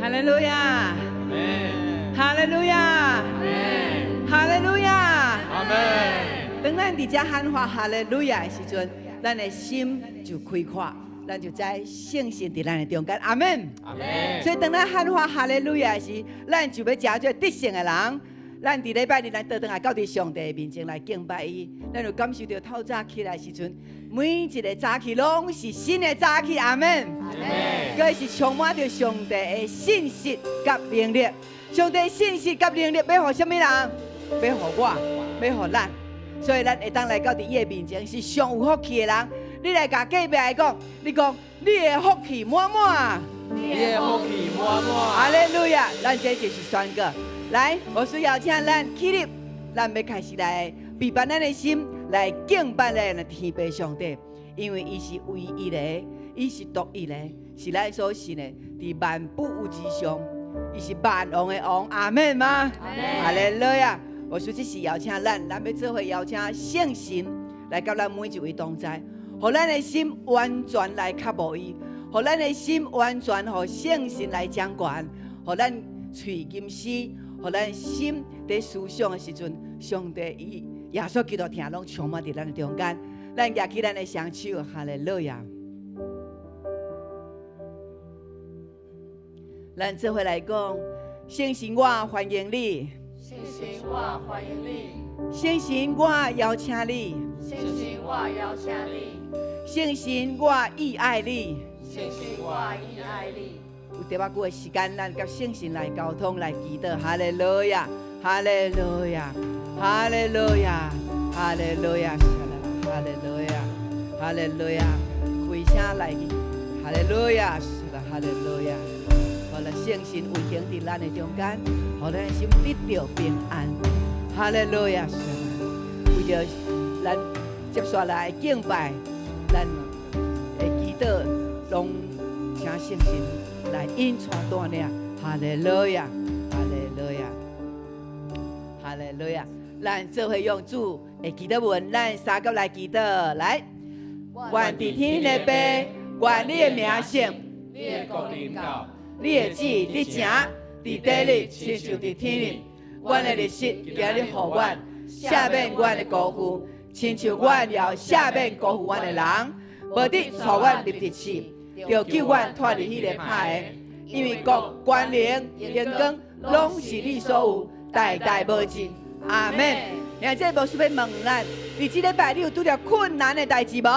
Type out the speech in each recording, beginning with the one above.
哈利路亞，哈利路亞，哈利路亞。阿門。當咱佇遮喊話哈利路亞的時陣，咱的心就開闊，咱就知聖神佇咱的中間。阿門。阿門。所以當咱喊話哈利路亞的時，咱就欲成做得勝的人。咱佇禮拜日咱倒轉來到佇上帝的面前來敬拜伊，咱就感受著透早起來時陣，每一个早起攏是新的早起。阿門。閣是充滿著上帝的信實佮能力。上帝信實佮能力欲予啥物人？欲予我，欲予咱。所以咱會當來到佇伊的面前，是上有福氣的人。你來共隔壁的講，你講你的福氣滿滿。你的福氣滿滿。哈利路亞！咱這就是宣告。來，我需要請咱起立，咱欲開始來預備咱的心，來敬拜咱的天父上帝，因為伊是唯一的，伊是獨一的，是咱所信的，佇萬有之上，伊是萬王的王。阿門嗎？哈利路亞！我說這是邀請咱，咱欲做伙邀請聖神來佮咱每一位同在，予咱的心完全來靠慕伊，予咱的心完全予聖神來掌權，予咱喙吟詩，予咱心佇思想的時陣，上帝伊耶穌基督疼攏充滿佇咱的中間。咱舉起咱的雙手，哈利路亞！咱做伙來講，聖神我歡迎你，聖神我歡迎你，聖神我邀請你，聖神我邀請你，聖神我意愛你，聖神我意愛你。有淡薄仔久的時間，咱佮聖神來溝通，來祈禱。哈利路亞，哈利路亞，哈利路亞，哈利路亞，哈利路亞，哈利路亞，開聲來，哈利路亞，哈利路亞。予咱聖神運行佇咱的中間，予咱的心得著平安。哈利路亞，為著咱接下來的敬拜，咱的祈禱，攏請聖神來引帶帶領。哈利路亞，哈利路亞，哈利路亞。咱做伙用主的祈禱文，咱三個來祈禱。來，願佇天的父，願你的名聖，你的國臨到，你的旨意得成，佇地裡親像佇天裡。阮的日食今日予阮，赦免阮的辜負，親像阮也赦免辜負阮的人。無得帶阮入佇試，著救阮脫離彼个歹的。因為國、權能、榮光，攏是你所有，代代無盡。阿門。兄弟牧師欲問咱，佇這禮拜你有拄著困難的代誌無？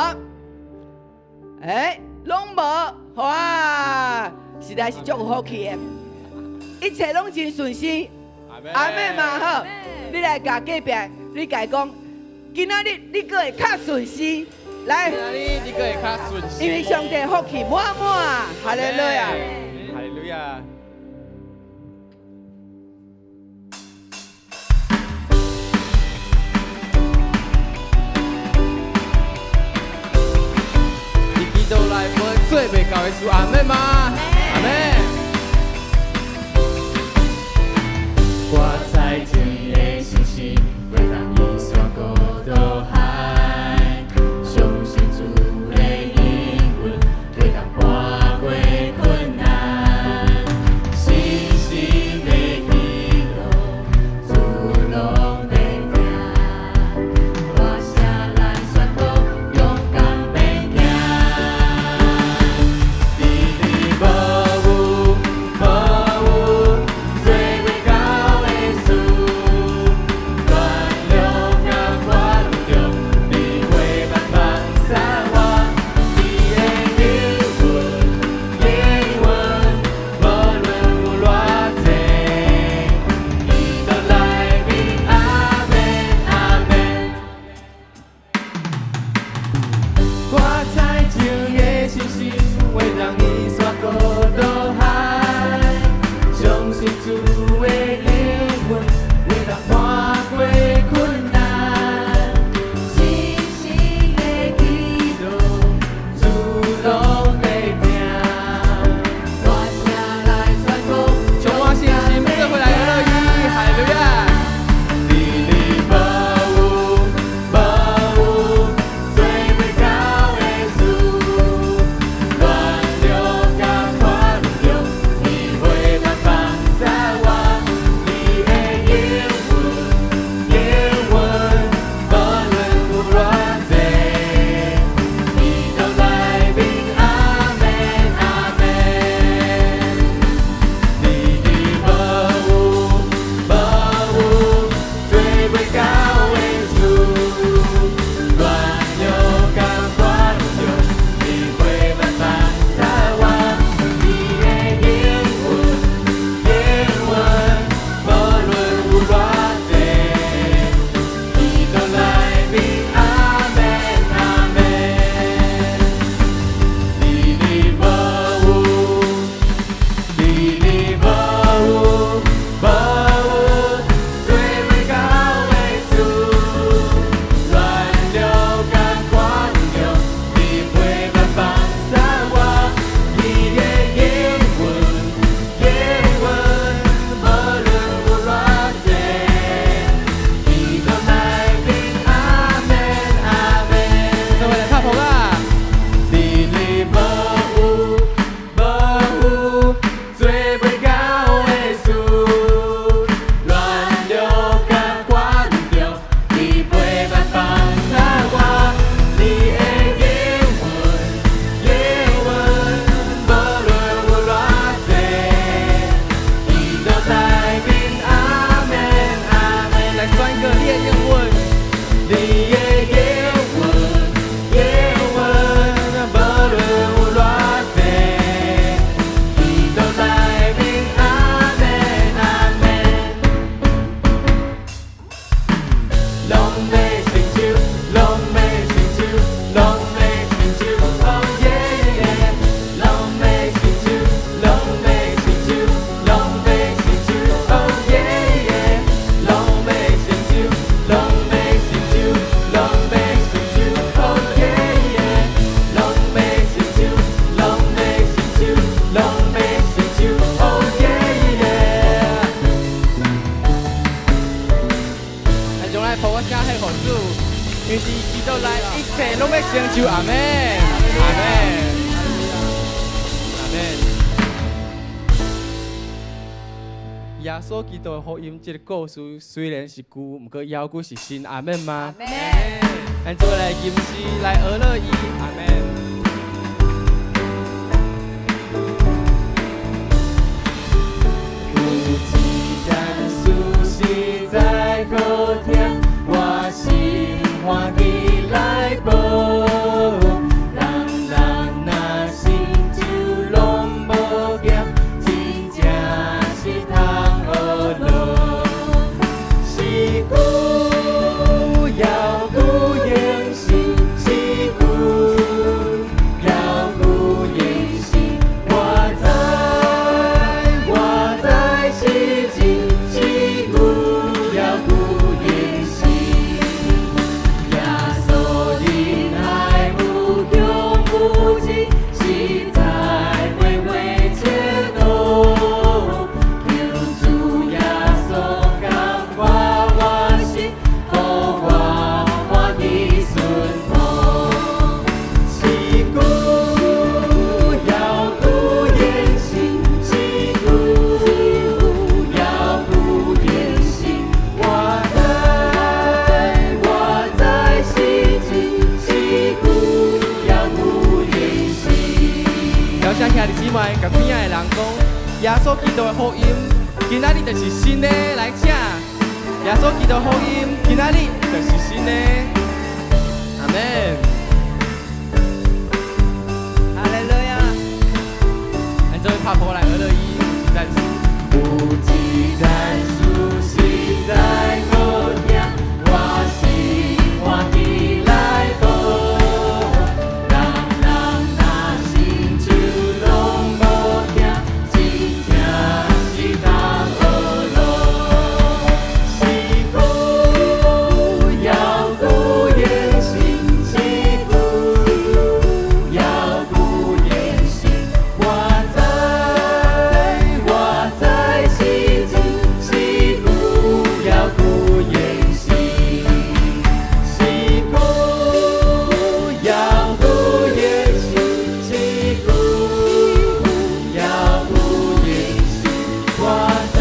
欸，攏無，哇，實在是足有福氣的，一切攏真順遂。阿門嘛好，你來共隔壁，你共伊講，今仔日你閣會較順遂，來，今仔日你閣會較順遂，因為上帝福氣滿滿，哈利路亞，哈利路亞。伫基督內無做袂到的事，阿們嗎？阿們。我採種的信心，袂當移山過渡海，相信主的應允，會當搬過困難。信心的喜樂，主攏會聽。大聲來宣告，勇敢欲行。佇你無有無有做袂到的事，亂流佮困中，你會慢慢撒我。你的應允，應允，無論有偌濟，伊都來面。阿們阿們。我採種的信心，會當移山過渡海，相信主的應允，會當搬過困難。信心的喜樂，主攏會聽。大聲來宣告，充滿信心，做伙來學伊，哈利路亞。佇你無有無有做袂到的事，亂流佮困中，你會慢來抱我聲獻予主，因為佇基督內一切攏欲成就，阿們，阿們，阿們。耶穌基督的福音，這个故事雖然是舊，毋過猶閣是新，阿們嗎？阿們。咱做伙來吟詩，來學樂伊，阿們。有一件事實在好聽，我心歡喜來報。人人若信就攏無驚，真正是通學樂。是久猶久應信，是久猶久應信。我知我知是真，是久猶久應信。耶穌仁愛無窮無盡，實在話話切度。求主耶穌感化我心，予我歡喜順服。是久猶久應信，是久猶久應信。我知我知是真，是久猶久應信。邀請兄弟姊妹，共邊仔的人講，耶穌基督的福音，今仔日就是新的，來請。耶穌基督福音，今仔日就是新的，阿們。哈利路亞。咱做伙拍噗來學樂伊，有一件事。有一件事實在好聽，我心歡喜來報。人人若信就攏無驚，真正是通學樂。是久猶久應信，是久猶久應信。我知我知是真，是久猶久應信。是久猶久應信，是久猶久應信。我知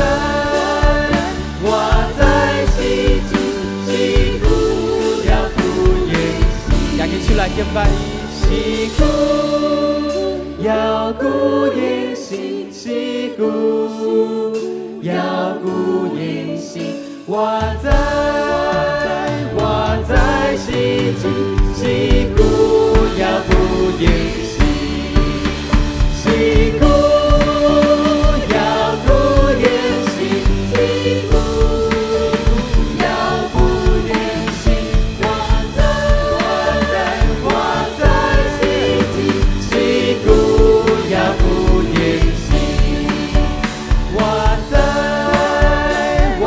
我知是真，是久猶久應信。舉起手來敬拜伊。是久猶久應信，是久猶久應信。我知我知是真，是久猶久應信。是久猶久應信，是久猶久應信。我知我知我知是真，是久猶久應信。我知我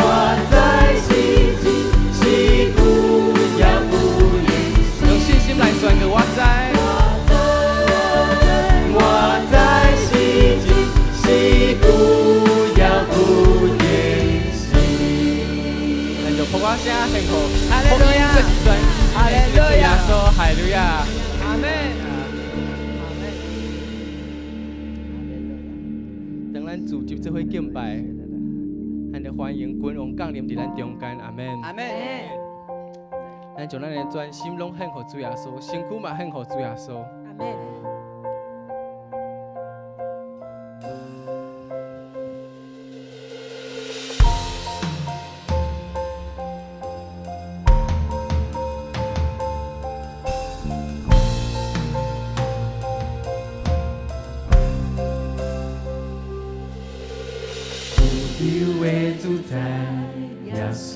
知是真，是久猶久應信。用信心來宣告，我知。我知是真，是久猶久應信。咱就噗仔聲獻予哈利路亞福音，這是全哈利路亞耶穌，哈利路亞。阿們。阿們。當咱組織這伙敬拜，咱就歡迎君王降臨佇咱中間，阿們。阿們。咱將咱的全心攏獻予主耶穌，身軀嘛獻予主耶穌。阿們。宇宙的主宰耶穌，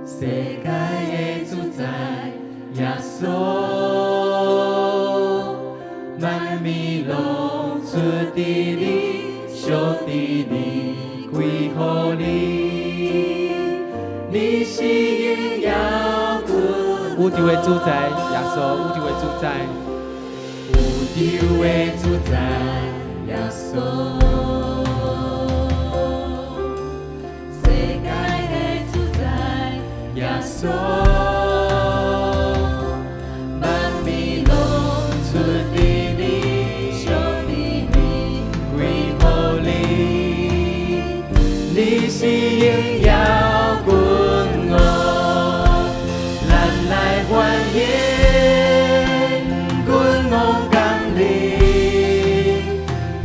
世界的主宰耶穌，萬民攏出佇你，屬佇你，歸予你，你是榮耀君宇宙的主宰耶穌，宇宙的主宰，宇宙的主宰耶穌，世界穌，萬美攏出佇你，屬佇你，歸予你，你是榮耀君王，咱來歡迎君王降臨，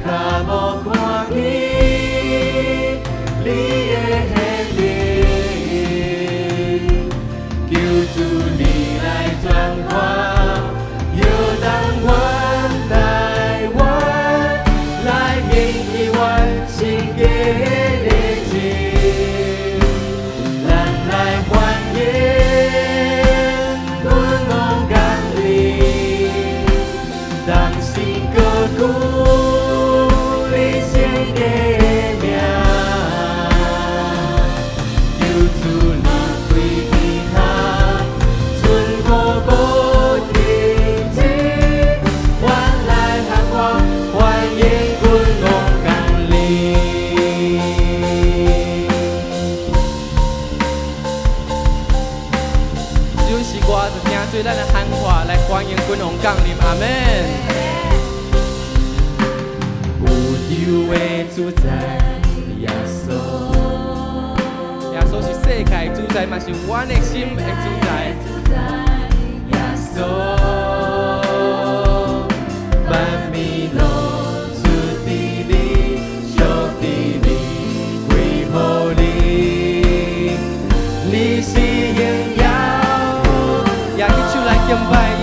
較無看見你的顯明，求主你來轉化，搖動阮台灣，來興起阮聖潔的情，咱來歡迎君王降臨，同心高舉你聖潔的名，求主你開天窗，春雨無停止，阮來喊話歡迎君王降臨。這首詩歌就聽做咱的喊話來歡迎君王降臨，阿們。宇宙的主宰耶穌，耶穌是世界的主宰，嘛是阮的心的主宰。耶穌，萬美攏出佇你，屬佇你，歸予你，你是榮耀，舉起手來敬拜伊，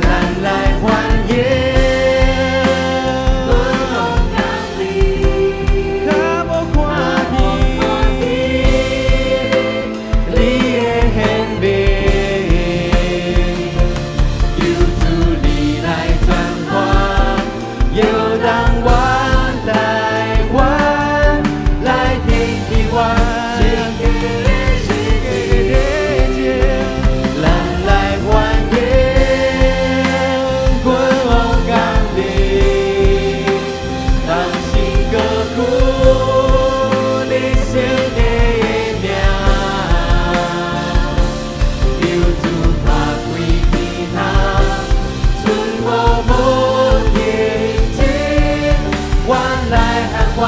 咱來歡迎君王降臨，較無看見你的顯明，求主你來轉化，搖動阮台灣，來興起阮聖潔的心，咱來歡迎君王降臨，同心高舉你聖潔的名，求主拍開天窗，春雨無停止，阮來喊話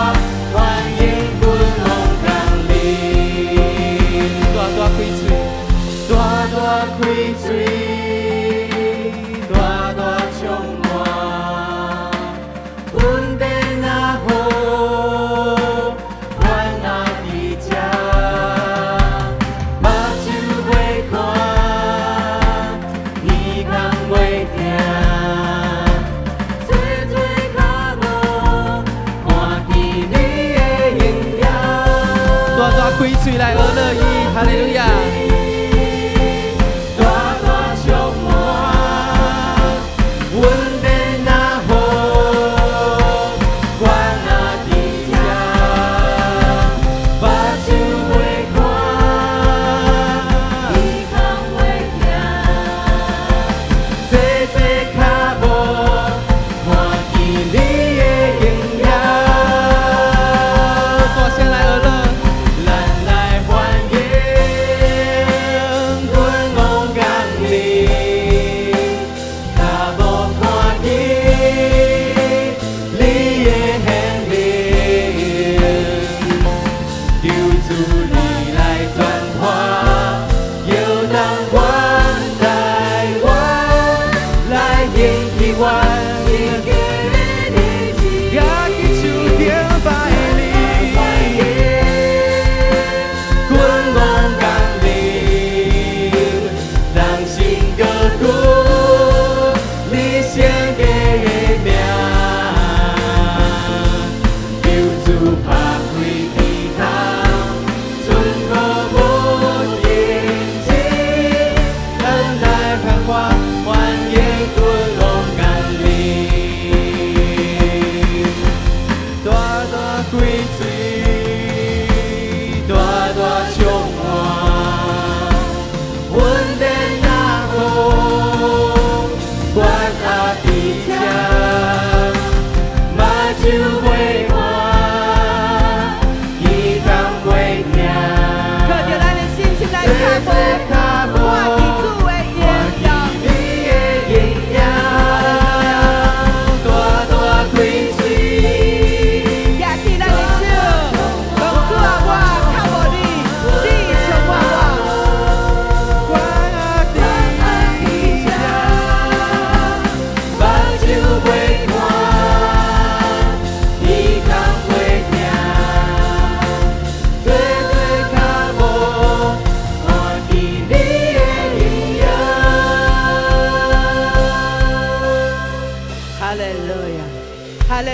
歡迎君王降臨。大大開喙，大大開喙，大大充滿，恩典若雨，懸壓佇這，目睭袂看，耳孔袂聽，濟濟跤步，看見你的榮耀。大大開喙來學樂伊，哈利路亞。大大充滿，恩典若雨，懸壓佇這，目睭袂看，耳孔袂聽，濟濟跤步，看見你的榮耀。大聲來學樂，咱來歡迎君王降臨，較無看見你的顯明，求主你來轉化，搖動阮台灣，來興起阮聖潔的情。舉起手敬拜你。君王降臨，同心高舉你聖潔的名，求主拍開天窗，春雨無停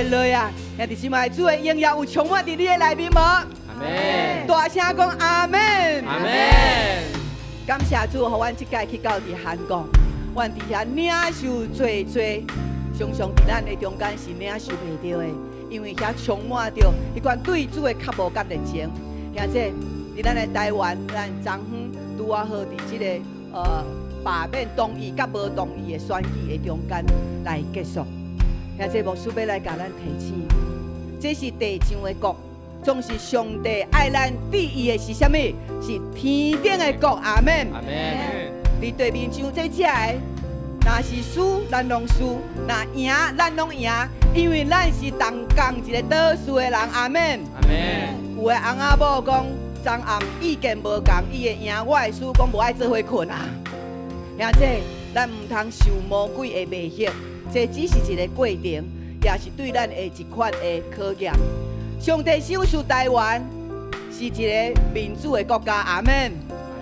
利路亞！兄弟姊妹，主的榮耀有充滿佇你的內面無？阿門。大聲講阿門。阿門。感謝主，予阮這屆去到佇韓國，阮佇遐領受濟濟，常常佇咱的中間是領受袂著的，因為遐充滿著彼款對主的渴慕佮熱情。兄弟，佇咱的台灣，咱昨昏拄仔好佇這个罷免同意佮無同意的選舉的中間來結束。兄弟，牧師欲來共咱提醒，這是地上的國，總是上帝愛咱注意的是啥物？是天頂的國。阿門。阿門。佇地面上這遮的，若是輸，咱攏輸；若贏，咱攏贏。因為咱是同仝一個倒數的人。阿門。阿門。有的翁仔某講，昨暗意見無仝，伊會贏，我會輸，講無愛做伙睏啊。兄弟，咱毋通受魔鬼的迷惑，這只是一個過程，也是對咱的一款的考驗。上帝賞賜台灣是一個民主的國家，阿門。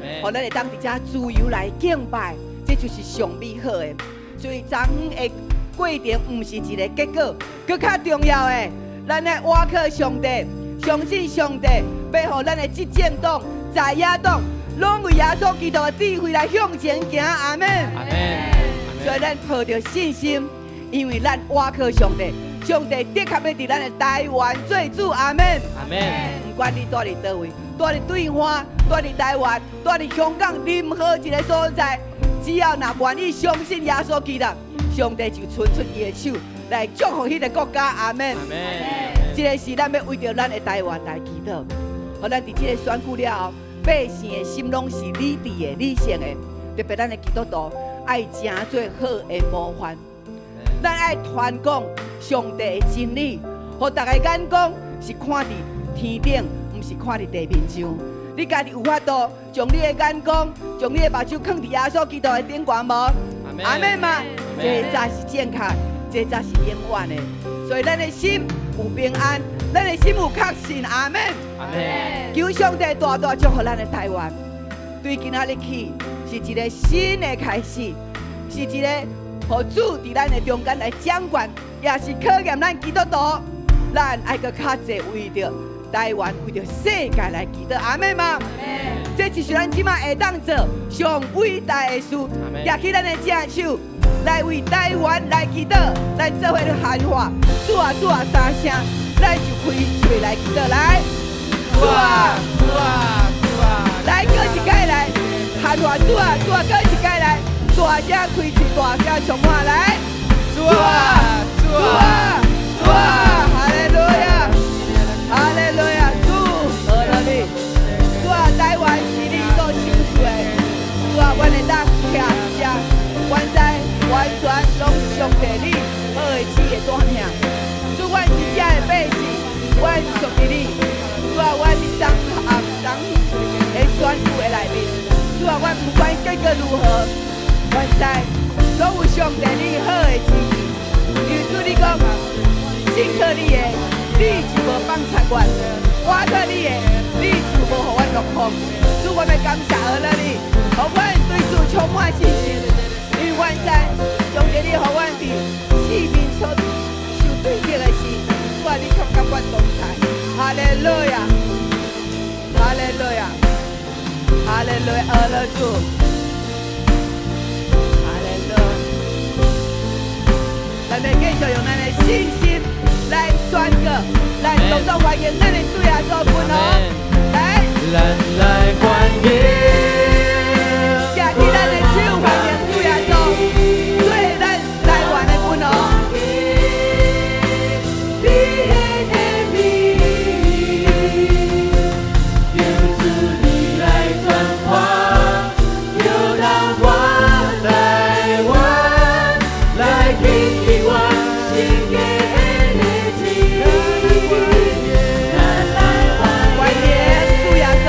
予咱會當佇遮自由來敬拜，這就是上美好的。所以昨昏的過程毋是一個結果，閣較重要的，咱愛倚靠上帝，相信上帝，欲予咱的執政黨、在野黨，攏為耶穌基督的智慧來向前行，阿門。阿門。所以咱抱著信心，因為咱倚靠上帝，上帝的確欲佇咱的台灣做主，阿門。阿門。毋管你蹛佇佗位，蹛佇對岸，蹛佇台灣，蹛佇香港，任何一個所在，只要若願意相信耶穌基督，上帝就伸出伊的手來祝福彼個國家，阿門。阿門。這个是咱欲為著咱的台灣來祈禱，予咱佇這个選舉了後，百姓的心攏是理智的、理性的，特別咱的基督徒愛成做好的模範，咱愛傳講上帝的真理，予逐个眼光是看佇天頂，毋是看佇地面上。你家己有法度將你的眼光、將你的目睭囥佇耶穌基督的頂懸無？阿門嗎？這才是正確，這才是永遠的。所以咱的心有平安，咱的心有確信。阿門。阿門。求上帝大大祝福咱的台灣。對今仔日起是一個新的開始，是一個予主佇咱的中間來掌權，也是考驗咱基督徒，咱愛閣較濟為著台灣、為著世界來祈禱。阿門嗎？這就是咱這馬會當做上偉大的事。舉起咱的正手，來為台灣來祈禱，咱做伙喊話，主啊主啊三聲，咱就開喙來祈禱來。主啊主啊主啊！來，閣一擺來喊話，主啊主啊，閣一擺來，大聲開喙，大聲充滿來。主啊主啊主啊！哈利路亞，哈利路亞，主，阿羅你，主啊，台灣是你所賞賜的，主啊，阮會當徛佇遮，阮知完全攏是上帝你好的旨意帶領。主，阮是遮的百姓，阮屬於你。主啊，阮佇昨暗昨的選舉的內面，主啊，阮毋管結果如何，阮知攏有上帝你好的旨意。因為主你講，信靠你的，你就無放棄阮；倚靠你的，你就無予阮落空。主，我欲感謝阿樂你，予阮對主充滿信心。因為阮知上帝你予阮佇四面所受對敵的時，主啊，你卻佮阮同在。哈利路亞，哈利路亞，哈利路亞，阿樂主，哈利路亞。咱欲繼續用咱的信心來宣告，來隆重歡迎咱的主耶穌君王。來，咱來歡迎，舉起咱的手歡迎主耶穌，做咱台灣的君王。你的名，求主你來轉化，求當我台灣來興起我心家的志。咱來歡迎主耶穌。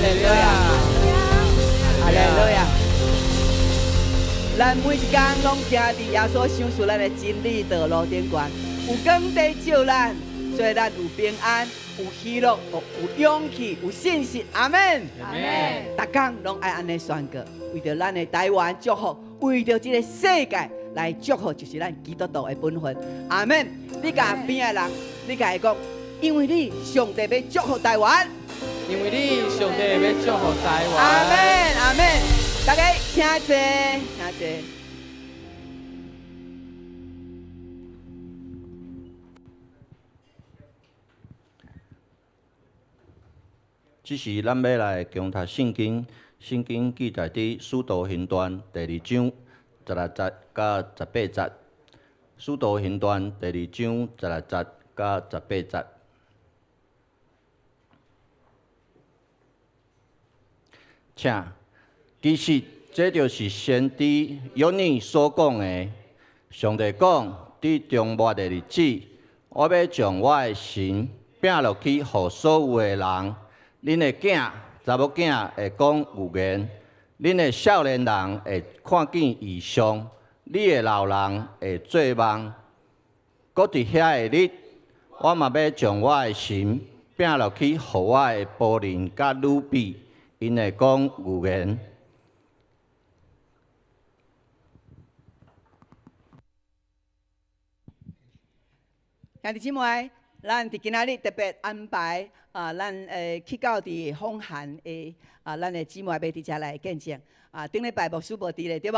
哈利路亞，哈利路亞。咱每一工攏行佇耶穌賞賜咱的真理道路頂懸，有光佇照咱，所以咱有平安、有喜樂、有勇氣、有信心。阿門。阿門。逐工攏愛按呢宣告，為著咱的台灣祝福，為著這个世界來祝福，就是咱基督徒的本分。阿門。你共邊仔的人，你共伊講，因為你上帝欲祝福台灣，因為你上帝欲祝福台灣。阿門，阿門。大家請坐，請坐。這時咱欲來共讀聖經，聖經記載佇《使徒行傳》第二章十六節佮十八節。《使徒行傳》第二章十六節佮十八節。請，其實這就是先知約尼所講的。上帝講，佇終末的日子，我欲將我的神摒落去，予所有的人。恁的囝、查某囝會講預言，恁的少年人會看見異象，你的老人會做夢。閣佇遐个日，我嘛欲將我的神摒落去，予我的僕人佮女婢，𪜶會講預言。兄弟姊妹，咱佇今仔日特別安排啊，咱去到佇訪韓的啊，咱的姊妹欲佇遮來見證。啊，頂禮拜牧師無佇咧，對無？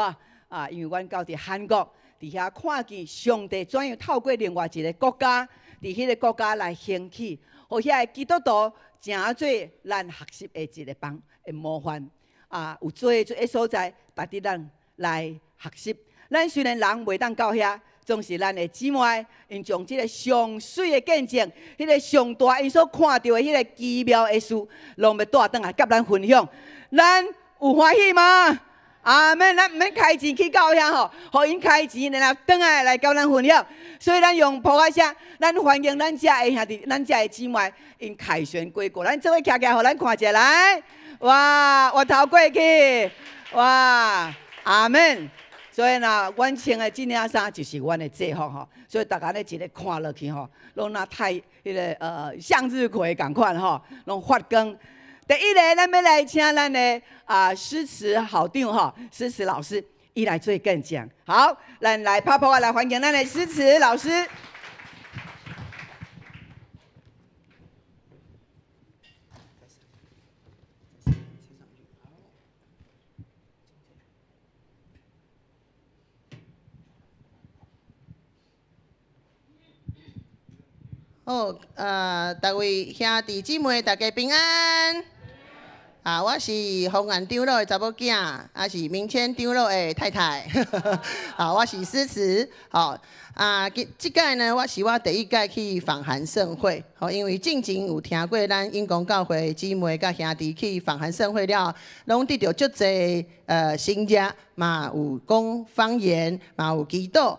啊，因為阮到佇韓國，佇遐看見上帝怎樣透過另外一个國家，佇彼个國家來興起，予遐个基督徒成做咱學習的一个榜的模範。啊，有濟濟个所在，值得咱來學習。咱雖然人袂當到遐，總是咱的姊妹，𪜶將這个上媠的見證，彼个上大𪜶所看著的彼个奇妙的事，攏欲帶轉來佮咱分享。咱有歡喜嗎？阿門！咱毋免開錢去到遐吼，予𪜶開錢，然後轉來來佮咱分享。所以咱用噗仔聲，咱歡迎咱遮的兄弟、咱遮的姊妹，𪜶凱旋歸國。咱做伙徛起來，予咱看一下來。哇，越頭過去，哇，阿門！所以呢，阮穿的這領衫就是阮的制服吼，所以逐家咧一个看落去吼，攏若太彼个向日葵仝款吼，攏發光。第一个，咱欲來請咱的啊詩詞校長吼，詩詞老師，伊來做見證。好，咱來拍噗仔來歡迎咱的詩詞老師。好，逐位兄弟姊妹，大家平安。啊，我是洪安長老的查某囝，啊是明谦長老的太太。啊，我是詩詞。吼，啊，這這屆呢，我是我第一屆去訪韓盛會。吼，因為進前有聽過咱永光教會姊妹佮兄弟去訪韓盛會了，攏得著足濟神跡，嘛有講方言，嘛有祈禱，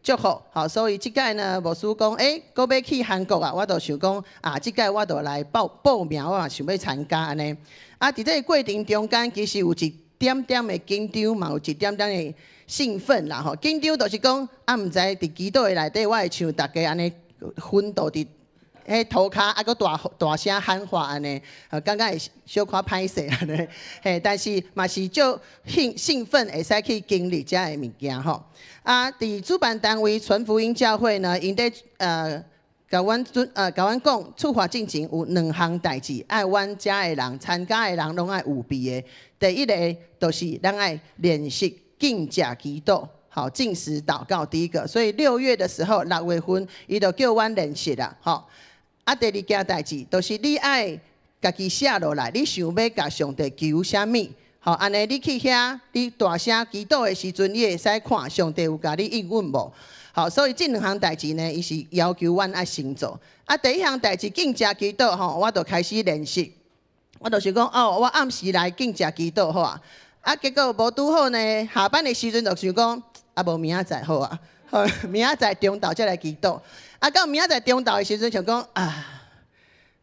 祝福。吼，所以這屆呢，牧師講，閣欲去韓國啊，我就想講，啊，這屆我就來報報名，我嘛想欲參加按呢。啊，佇這个過程中間，其實有一點點的緊張，嘛有一點點的興奮啦吼。緊張就是講，啊，毋知佇祈禱的內底，我會像逐家按呢昏倒佇彼塗跤，啊，閣大大聲喊話按呢，感覺會小可歹勢按呢。嘿，但是嘛是足興興奮，會使去經歷遮个物件吼。啊，佇主辦單位傳福音教會呢，𪜶佇共阮準共阮講，出發進前有兩項代誌，愛阮遮的人參加的人攏愛有備的。第一個就是咱愛練習禁食祈禱，好，禁食禱告。第一個，所以6月的時候，6月份，伊就叫阮練習啦，吼。啊，第二件代誌，就是你愛家己寫落來，你想欲共上帝求啥物？吼，按呢你去遐，你大聲祈禱的時陣，你會使看上帝有共你應允無？好，所以這兩項代誌呢，伊是要求阮愛先做。啊，第一項代誌禁食祈禱吼，我就開始練習。我就是講，哦，我暗時來禁食祈禱好啊。啊，結果無拄好呢，下班的時陣就想講，啊，無明仔載好啊，明仔載中晝才來祈禱。啊，到明仔載中晝的時陣想講，啊，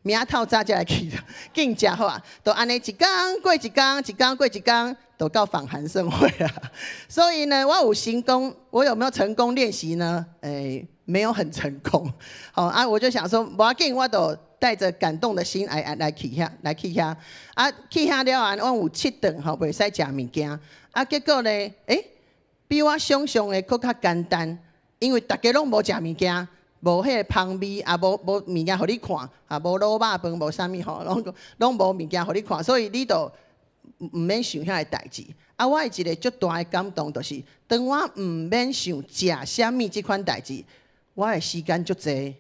明仔透早才來去，緊食好啊，就按呢一工過一工，一工過一工，就到訪韓盛會啊。所以呢，我有成功，我有沒有成功練習呢？沒有很成功。好啊，我就想說，無要緊，我就帶著感動的心來去遐，來去遐。啊，去遐了後，阮有七頓吼，袂使食物件。啊，結果呢，比我想象的閣較簡單，因為逐家攏無食物件。無彼个芳味，也無物件予你看，啊，無滷肉飯，無啥物吼，攏無物件予你看，所以你就毋免想遐个代誌。啊，我的一个足大的感動就是，當我毋免想食啥物這款代誌，我的時間足濟。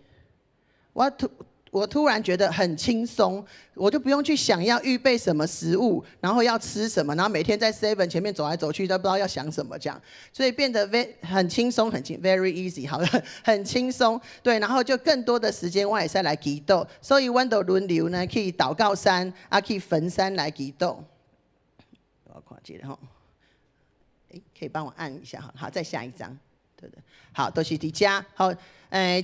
我突然覺得很輕鬆，我就不用去想要預備什麼食物，然後要吃什麼，然後每天在 Seven 前面走來走去都不知道要想什麼這樣，所以變得 很輕鬆，very easy，好的，很輕鬆，對，然後就更多的時間我會使來祈禱，所以阮就輪流呢去禱告山，啊去墳山來祈禱。我看一下吼，可以幫我按一下，好，再下一張，對對，好，都是佇遮，好。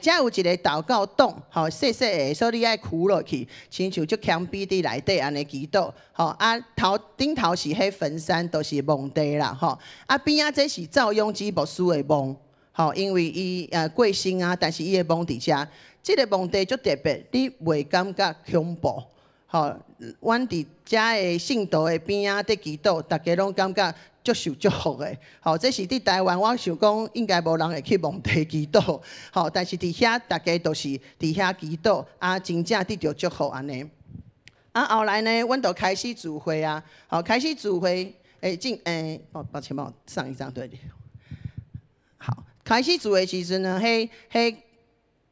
遮有一个禱告洞，吼，細細个，所以你愛屈落去，親像足謙卑佇內底按呢祈禱，吼啊頭頂頭是彼墳山，都是墓地啦，吼啊邊仔這是趙永基牧師的墓，吼，因為伊過身啊，但是伊的墓佇遮，這个墓地足特別，你袂感覺恐怖，吼，阮佇遮的聖徒的邊仔佇祈禱，逐家攏感覺足受祝福的，吼，這是佇台灣，我想講應該無人會去墓地祈禱，吼，但是佇遐逐家都是佇遐祈禱，啊，真正得著祝福按呢。啊，後來呢，阮就開始聚會啊，好，開始聚會，進，抱歉，幫我上一張對。好，開始聚會時陣呢，彼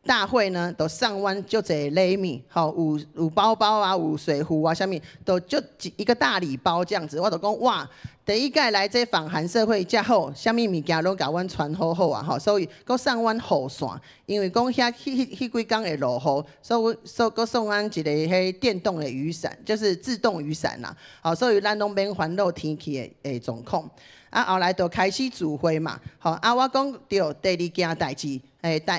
大會呢，都送阮足濟禮物，吼，有包包啊，有水壺啊，啥物，都就一個大禮包這樣子。我就講哇，第一屆來這訪韓盛會遮好，啥物物件攏共阮傳好好啊，吼，所以閣送阮雨傘，因為講遐彼幾工會落雨，所以閣送阮一个彼電動的雨傘，就是自動雨傘啦，好，所以咱攏免煩惱天氣的狀況。啊，後來就開始聚會嘛，吼啊，我講著第二件代誌，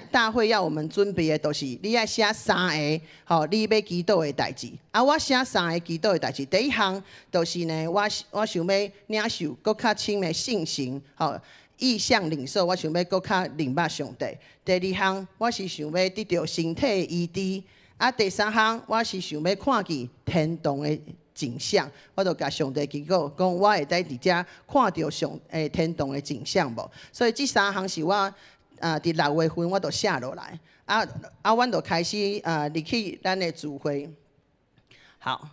大會要我們準備的，就是你愛寫三个，吼，你欲祈禱的代誌。啊，我寫三个祈禱的代誌，第一項就是呢，我想欲領受閣較深的信心，吼，異象領受，我想欲閣較認捌上帝。第二項，我是想欲得著身體的醫治。啊，第三項，我是想欲看見天堂的景象，我就共上帝祈禱，講我會使佇遮看著上天堂的景象無？所以這三項是我佇6月份我就寫落來，啊啊，阮就開始入去咱的聚會。好，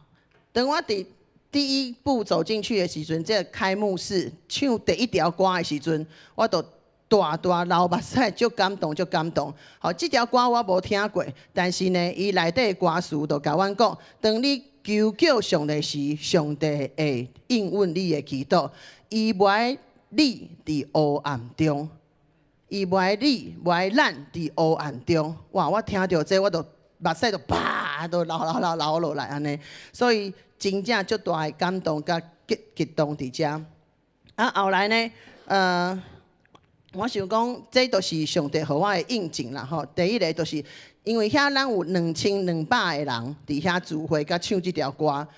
當我佇第一步走進去的時陣，這個開幕式唱第一條歌的時陣，我就大大流目屎，足感動，足感動。好，這條歌我無聽過，但是呢，伊內底的歌詞就共阮講，當你求叫上帝時，上帝會應允你的祈禱。伊無愛你佇黑暗中，伊無愛你，無愛咱佇黑暗中。哇！我聽著這，我就目屎就啪都流流流流落來按呢。所以真正足大的感動佮激動佇遮。啊，後來呢，我想講，這都是上帝予我的印證啦吼。第一个就是因為遐咱有2200個人佇遐聚會佮唱這條歌，啊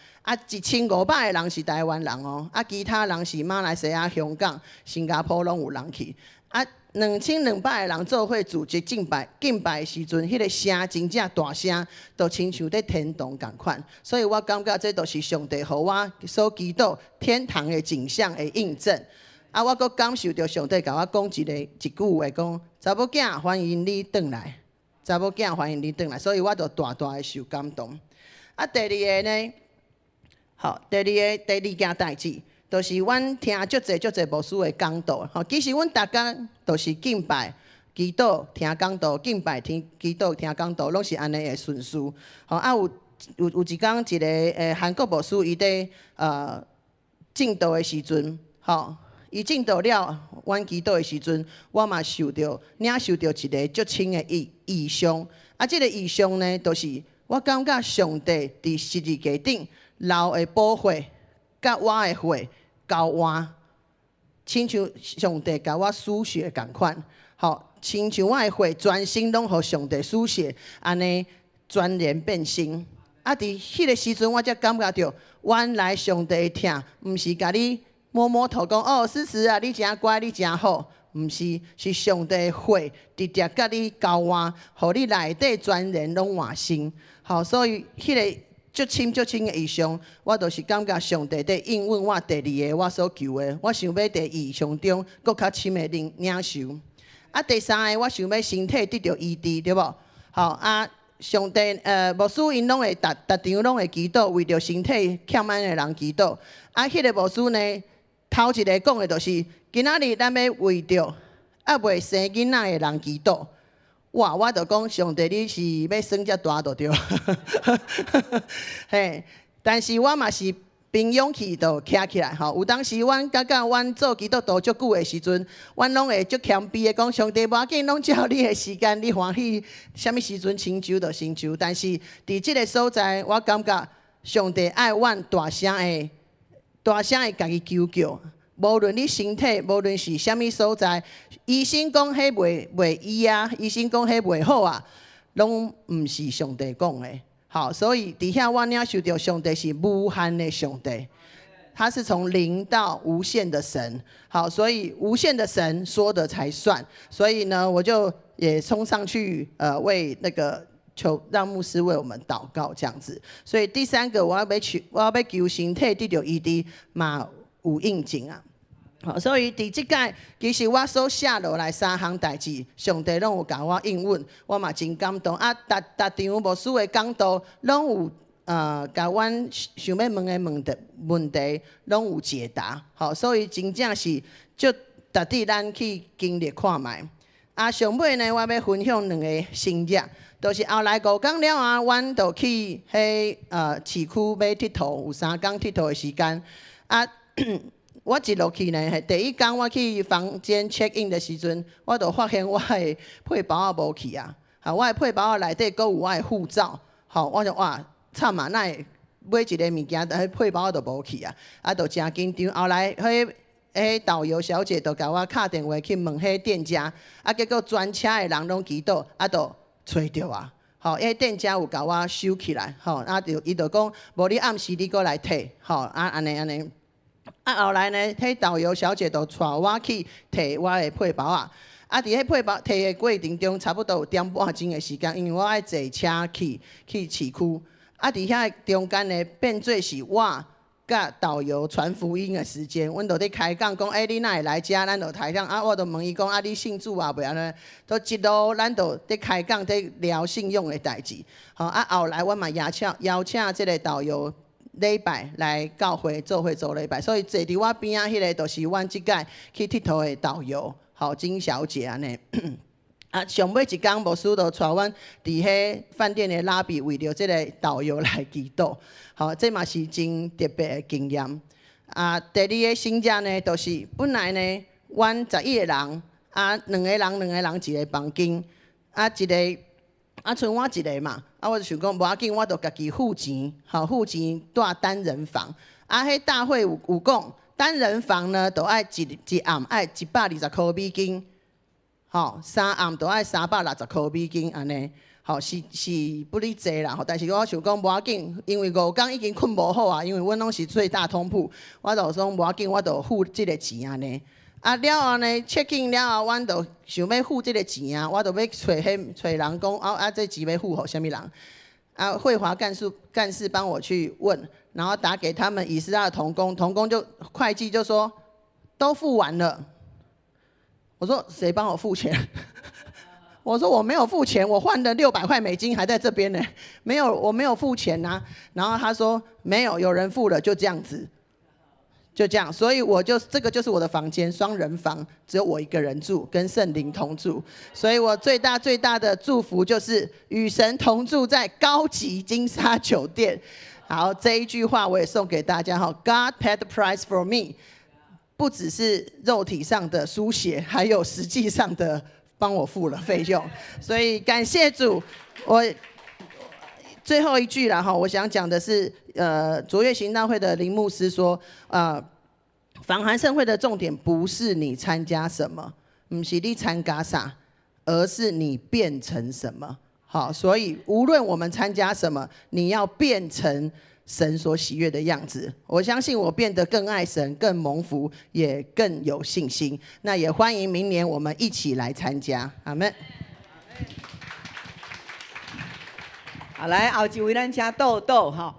，1500個人是台灣人哦，啊，其他人是馬來西亞、香港、新加坡攏有人去。啊，2200個人做伙組織敬拜，敬拜的時陣，彼个聲真正大聲，就親像佇天堂仝款。所以我感覺這都是上帝予我所祈禱天堂的景象的印證。啊，我閣感受著上帝共我講一句話，講查某囝歡迎你轉來，查某囝歡迎你轉來，所以我就大大的受感動。啊，第二个呢，好，第二件代誌，就是阮聽足濟足濟牧師的講道。吼，其實阮逐工都是敬拜、祈禱、聽講道、敬拜、聽祈禱、聽講道，攏是按呢的順序。吼，啊有一工一个韓國牧師伊佇證道的時陣，吼。伊證道了，阮祈禱的時陣，我嘛受著領受著一个足深的異象。啊，這个異象呢，就是我感覺上帝佇十字架頂流的寶血，佮我的血交換，親像上帝共我輸血仝款，吼，親像我的血全身攏予上帝輸血，按呢全然變新。啊，佇彼个時陣，我才感覺著，原來上帝的疼，毋是共你摸摸頭講哦，思思啊，你誠乖，你誠好，毋是，是上帝的血直接佮你交換，予你內底全然攏換新。好，所以彼个足深足深的異象，我就是感覺上帝佇應允我第二个我所求的，我想欲佇異象中閣較深的領受。啊，第三个我想欲身體得著醫治，對無？好啊，上帝牧師𪜶攏會逐逐場攏會祈禱，為著身體欠安的人祈禱。啊，彼个牧師呢，頭一个講的就是，今仔日咱欲為著猶未生囡仔的人祈禱。哇！我就講上帝，你是欲耍遮大就對。嘿，但是我嘛是憑勇氣就徛起來吼。有當時阮感覺阮做基督徒足久的時陣，阮攏會足謙卑的講，上帝無要緊，攏照你的時間，你歡喜啥物時陣成就就成就。但是佇這個所在，我感覺上帝愛阮大聲的、大聲的共伊求叫。無論你身體，無論是啥物所在，醫生講彼袂醫啊，醫生講彼袂好啊，攏毋是上帝講的。好，所以佇遐我領受著上帝是無限的上帝，他是從零到無限的神。好，所以無限的神說的才算。所以呢，我就也衝上去，為那個求讓牧師為我們禱告這樣子。所以第三個，我欲求身體得著醫治嘛有應景啊。好，所以佇這擺，其實我所寫落來三項代誌，上帝攏有共我應允，我嘛真感動。啊，逐逐場牧師的講道，攏有共阮想欲問的問題，攏有解答。好，所以真正是足值得咱去經歷看覓。啊，上尾呢，我欲分享兩個神跡，就是後來5工了後，阮就去彼市區欲𨑨迌，有3工𨑨迌的時間。啊，我一落去呢，第一工我去房間 check in 的時陣，我就發現我的皮包仔無去啊！啊，我的皮包仔內底閣有我的護照，吼，我就哇慘啊！哪會買一个物件，彼皮包仔就無去啊！啊，就誠緊張。後來彼導遊小姐就共我敲電話去問彼店家，啊，結果全車的人攏祈禱，啊，就揣著啊！吼，彼店家有共我收起來，吼，啊，就伊就講，無你暗時你閣來提，吼，啊，按呢按呢。啊，後來呢，彼導遊小姐就帶我去提我的皮包仔。啊，佇彼皮包提的過程中，差不多有點半鐘的時間，因為我愛坐車去市區。啊，佇遐中間呢，變做是我佮導遊傳福音的時間。阮就佇開講講，欸，你哪會來遮？咱就開講。啊，我就問伊講，啊，你信主啊未？按呢，都一路咱就佇開講，佇聊信仰的代誌。吼，啊，後來我嘛邀請這个導遊禮拜來教會做伙做禮拜，所以坐佇我邊仔彼个就是阮這擺去𨑨迌的導遊，吼，金小姐按呢。啊，上尾一工牧師就帶阮佇彼飯店的 lobby 為著這个導遊來祈禱，吼，這嘛是真特別的經驗。啊，第二个神跡呢，就是本來呢，阮11個人，啊，兩个人兩个人一个房間，啊，一個啊，賰我一个嘛，啊，我就想講無要緊，我就家己付錢，吼，付錢蹛單人房。啊，彼大會有講，單人房呢，就愛一暗愛120箍美金，吼，3暗就愛360箍美金按呢，吼，是不哩濟啦，吼，但是我想講無要緊，因為5工已經睏無好啊，因為阮攏是睡大通鋪，我就講無要緊，我就付這个錢按呢。啊，了後呢，check in 了後，阮就想欲付這个錢啊，我就欲揣彼揣人講，啊啊，這錢欲付予啥物人？啊，慧華幹事幫我去問，然後打給他們以斯拉的同工，同工就會計就說都付完了。我說誰幫我付錢？我說我沒有付錢，我換的600塊美金還在這邊呢，沒有，我沒有付錢啊。然後他說沒有，有人付了，就這樣子。就這樣，所以我就這個就是我的房間，雙人房，只有我一個人住，跟聖靈同住。所以我最大最大的祝福就是與神同住在高級金沙酒店。好，這一句話我也送給大家哈，God paid the price for me，不只是肉體上的輸血，還有實際上的幫我付了費用。所以感謝主，我最後一句了哈，我想講的是，卓越行道會的林牧師說，訪韓盛會的重點不是你參加什麼，毋是你參加啥，而是你變成什麼。好，好，所以無論我們參加什麼，你要變成神所喜悅的樣子。我相信我變得更愛神、更蒙福，也更有信心。那也歡迎明年我們一起來參加。阿門。好，來後一位咱請豆豆哈。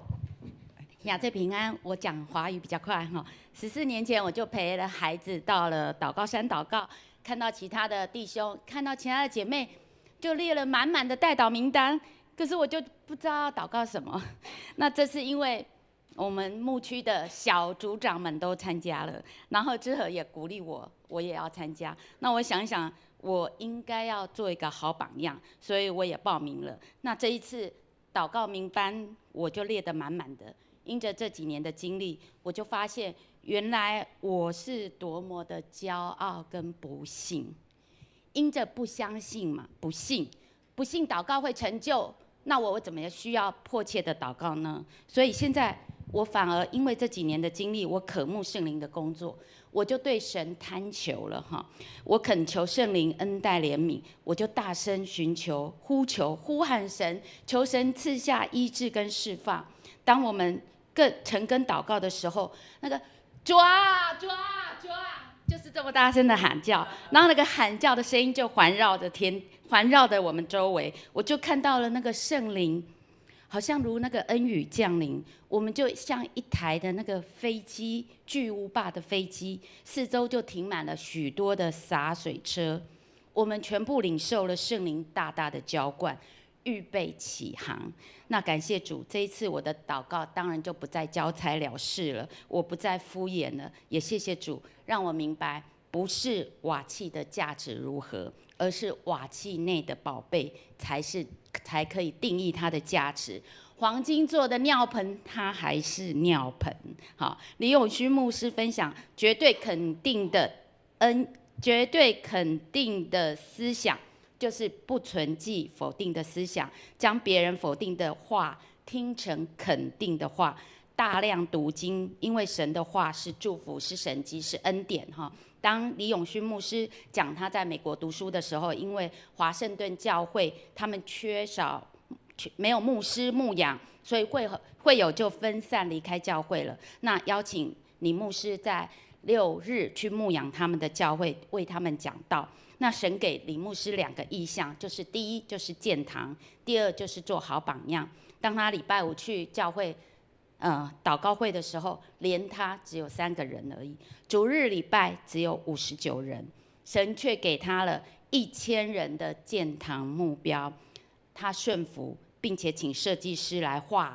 亞這平安，我講華語比較快哈。14年前我就陪了孩子到了禱告山禱告，看到其他的弟兄，看到其他的姐妹，就列了滿滿的代禱名單。可是我就不知道要禱告什麼。那這是因為我們牧區的小組長們都參加了，然後之後也鼓勵我，我也要參加。那我想想，我應該要做一個好榜樣，所以我也報名了。那這一次禱告名單我就列得滿滿的。因着這幾年的經歷，我就發現原來我是多麼的驕傲跟不信。因着不相信嘛，不信，不信禱告會成就，那我怎麼需要迫切的禱告呢？所以現在我反而因為這幾年的經歷，我渴慕聖靈的工作，我就對神貪求了哈。我懇求聖靈恩待憐憫，我就大聲尋求、呼求、呼喊神，求神賜下醫治跟釋放。當我們更陳根禱告的時候，那個主啊主啊主啊，就是這麼大聲的喊叫，然後那個喊叫的聲音就環繞着天，環繞着我們周圍，我就看到了那個聖靈，好像如那個恩雨降臨，我們就像一台的那個飛機，巨無霸的飛機，四周就停滿了許多的灑水車，我們全部領受了聖靈大大的澆灌，預備起航。那感謝主，這一次我的禱告當然就不再交差了事了，我不再敷衍了，也謝謝主讓我明白，不是瓦器的價值如何，而是瓦器內的寶貝才是才可以定義它的價值。黃金做的尿盆，它還是尿盆。好，李永勳牧師分享絕對肯定的恩，絕對肯定的思想，就是不存記否定的思想，將別人否定的話聽成肯定的話，大量讀經，因為神的話是祝福，是神蹟，是恩典哈。當李永勳牧師講他在美國讀書的時候，因為華盛頓教會他們缺少沒有牧師牧養，所以會友就分散離開教會了。那邀請李牧師在六日去牧養他們的教會，為他們講道。那神給李牧師兩個異象，就是第一就是建堂，第二就是做好榜樣。當他禮拜五去教會，禱告會的時候，連他只有三個人而已。主日禮拜只有59人，神卻給他了1000人的建堂目標。他順服，並且請設計師來畫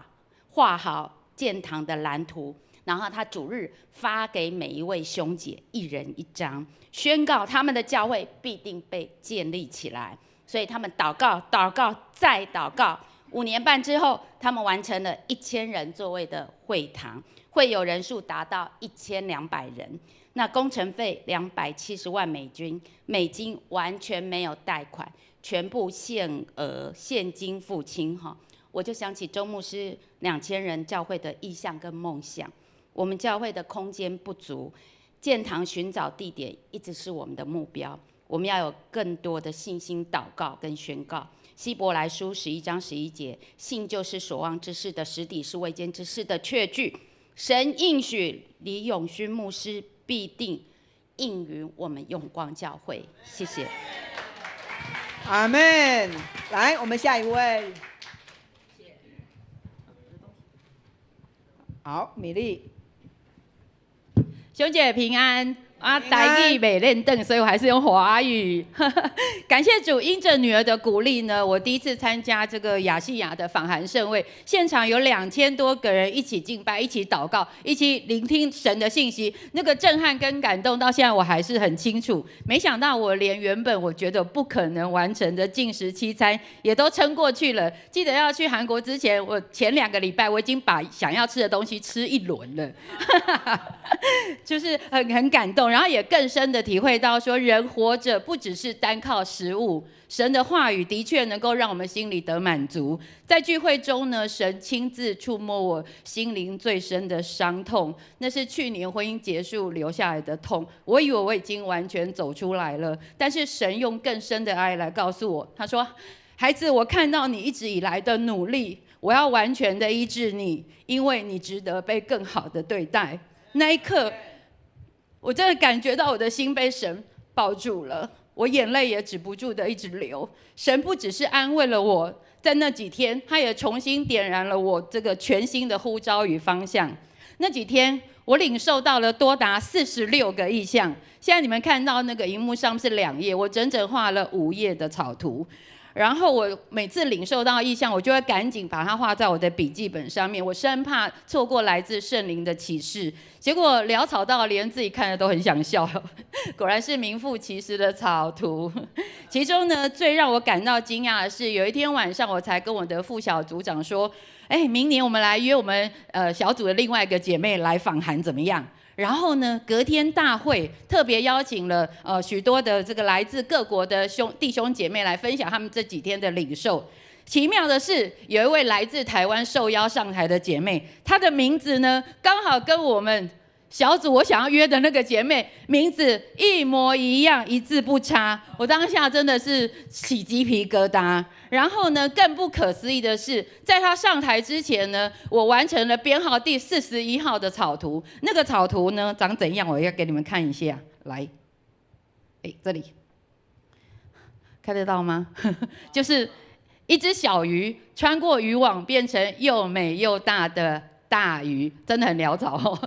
畫好建堂的藍圖。然後他主日發給每一位兄姐一人一張，宣告他們的教會必定被建立起來。所以他們禱告、禱告再禱告。5年半之後，他們完成了1000人座位的會堂，會友人數達到1200人。那工程費270萬美金，美金完全沒有貸款，全部現額現金付清。哈，我就想起周牧師2000人教會的異象跟夢想。我們教會的空間不足，建堂尋找地點一直是我們的目標。我們要有更多的信心禱告跟宣告。希伯來書11章11節，信就是所望之事的實底，是未見之事的確據。神應許李永勳牧師必定應允我們永光教會。謝謝。阿門。來，我們下一位。好，米粒。兄姐平安啊，台語袂輪轉，所以我還是用華語。感謝主，因着女兒的鼓勵呢，我第一次參加這個亞細亞的訪韓盛會，現場有2000多個人一起敬拜、一起禱告、一起聆聽神的信息，那個震撼跟感動到現在我還是很清楚。沒想到我連原本我覺得不可能完成的禁食七餐也都撐過去了。記得要去韓國之前，我前2個禮拜我已經把想要吃的東西吃一輪了，就是很感動。然後也更深的體會到，說人活着不只是單靠食物，神的話語的確能夠讓我們心裡得滿足。在聚會中呢，神親自觸摸我心靈最深的傷痛，那是去年婚姻結束留下來的痛。我以為我已經完全走出來了，但是神用更深的愛來告訴我，他說：“孩子，我看到你一直以來的努力，我要完全的醫治你，因為你值得被更好的對待。”那一刻，我真的感覺到我的心被神抱住了，我眼淚也止不住的一直流。神不只是安慰了我，在那幾天，他也重新點燃了我這個全新的呼召與方向。那幾天，我領受到了多達46個異象。現在你們看到那個螢幕上是2頁，我整整畫了5頁的草圖。然後我每次領受到異象，我就會趕緊把它畫在我的筆記本上面，我生怕錯過來自聖靈的啟示。結果潦草到連自己看了都很想笑，果然是名副其實的草圖。其中呢，最讓我感到驚訝的是，有一天晚上我才跟我的副小組長說：“哎，明年我們來約我們小組的另外一個姐妹來訪韓，怎麼樣？”然後呢，隔天大會特別邀請了許多的這個來自各國的弟兄姐妹來分享他們這幾天的領受。奇妙的是，有一位來自台灣受邀上台的姐妹，她的名字呢，剛好跟我們小組我想要約的那個姐妹名字一模一樣，一字不差。我當下真的是起雞皮疙瘩。然後呢，更不可思議的是，在她上台之前呢，我完成了編號第41號的草圖。那個草圖呢，長怎樣？我要給你們看一下。來，哎，這裡看得到嗎？就是一隻小魚穿過漁網，變成又美又大的大魚，真的很潦草哦。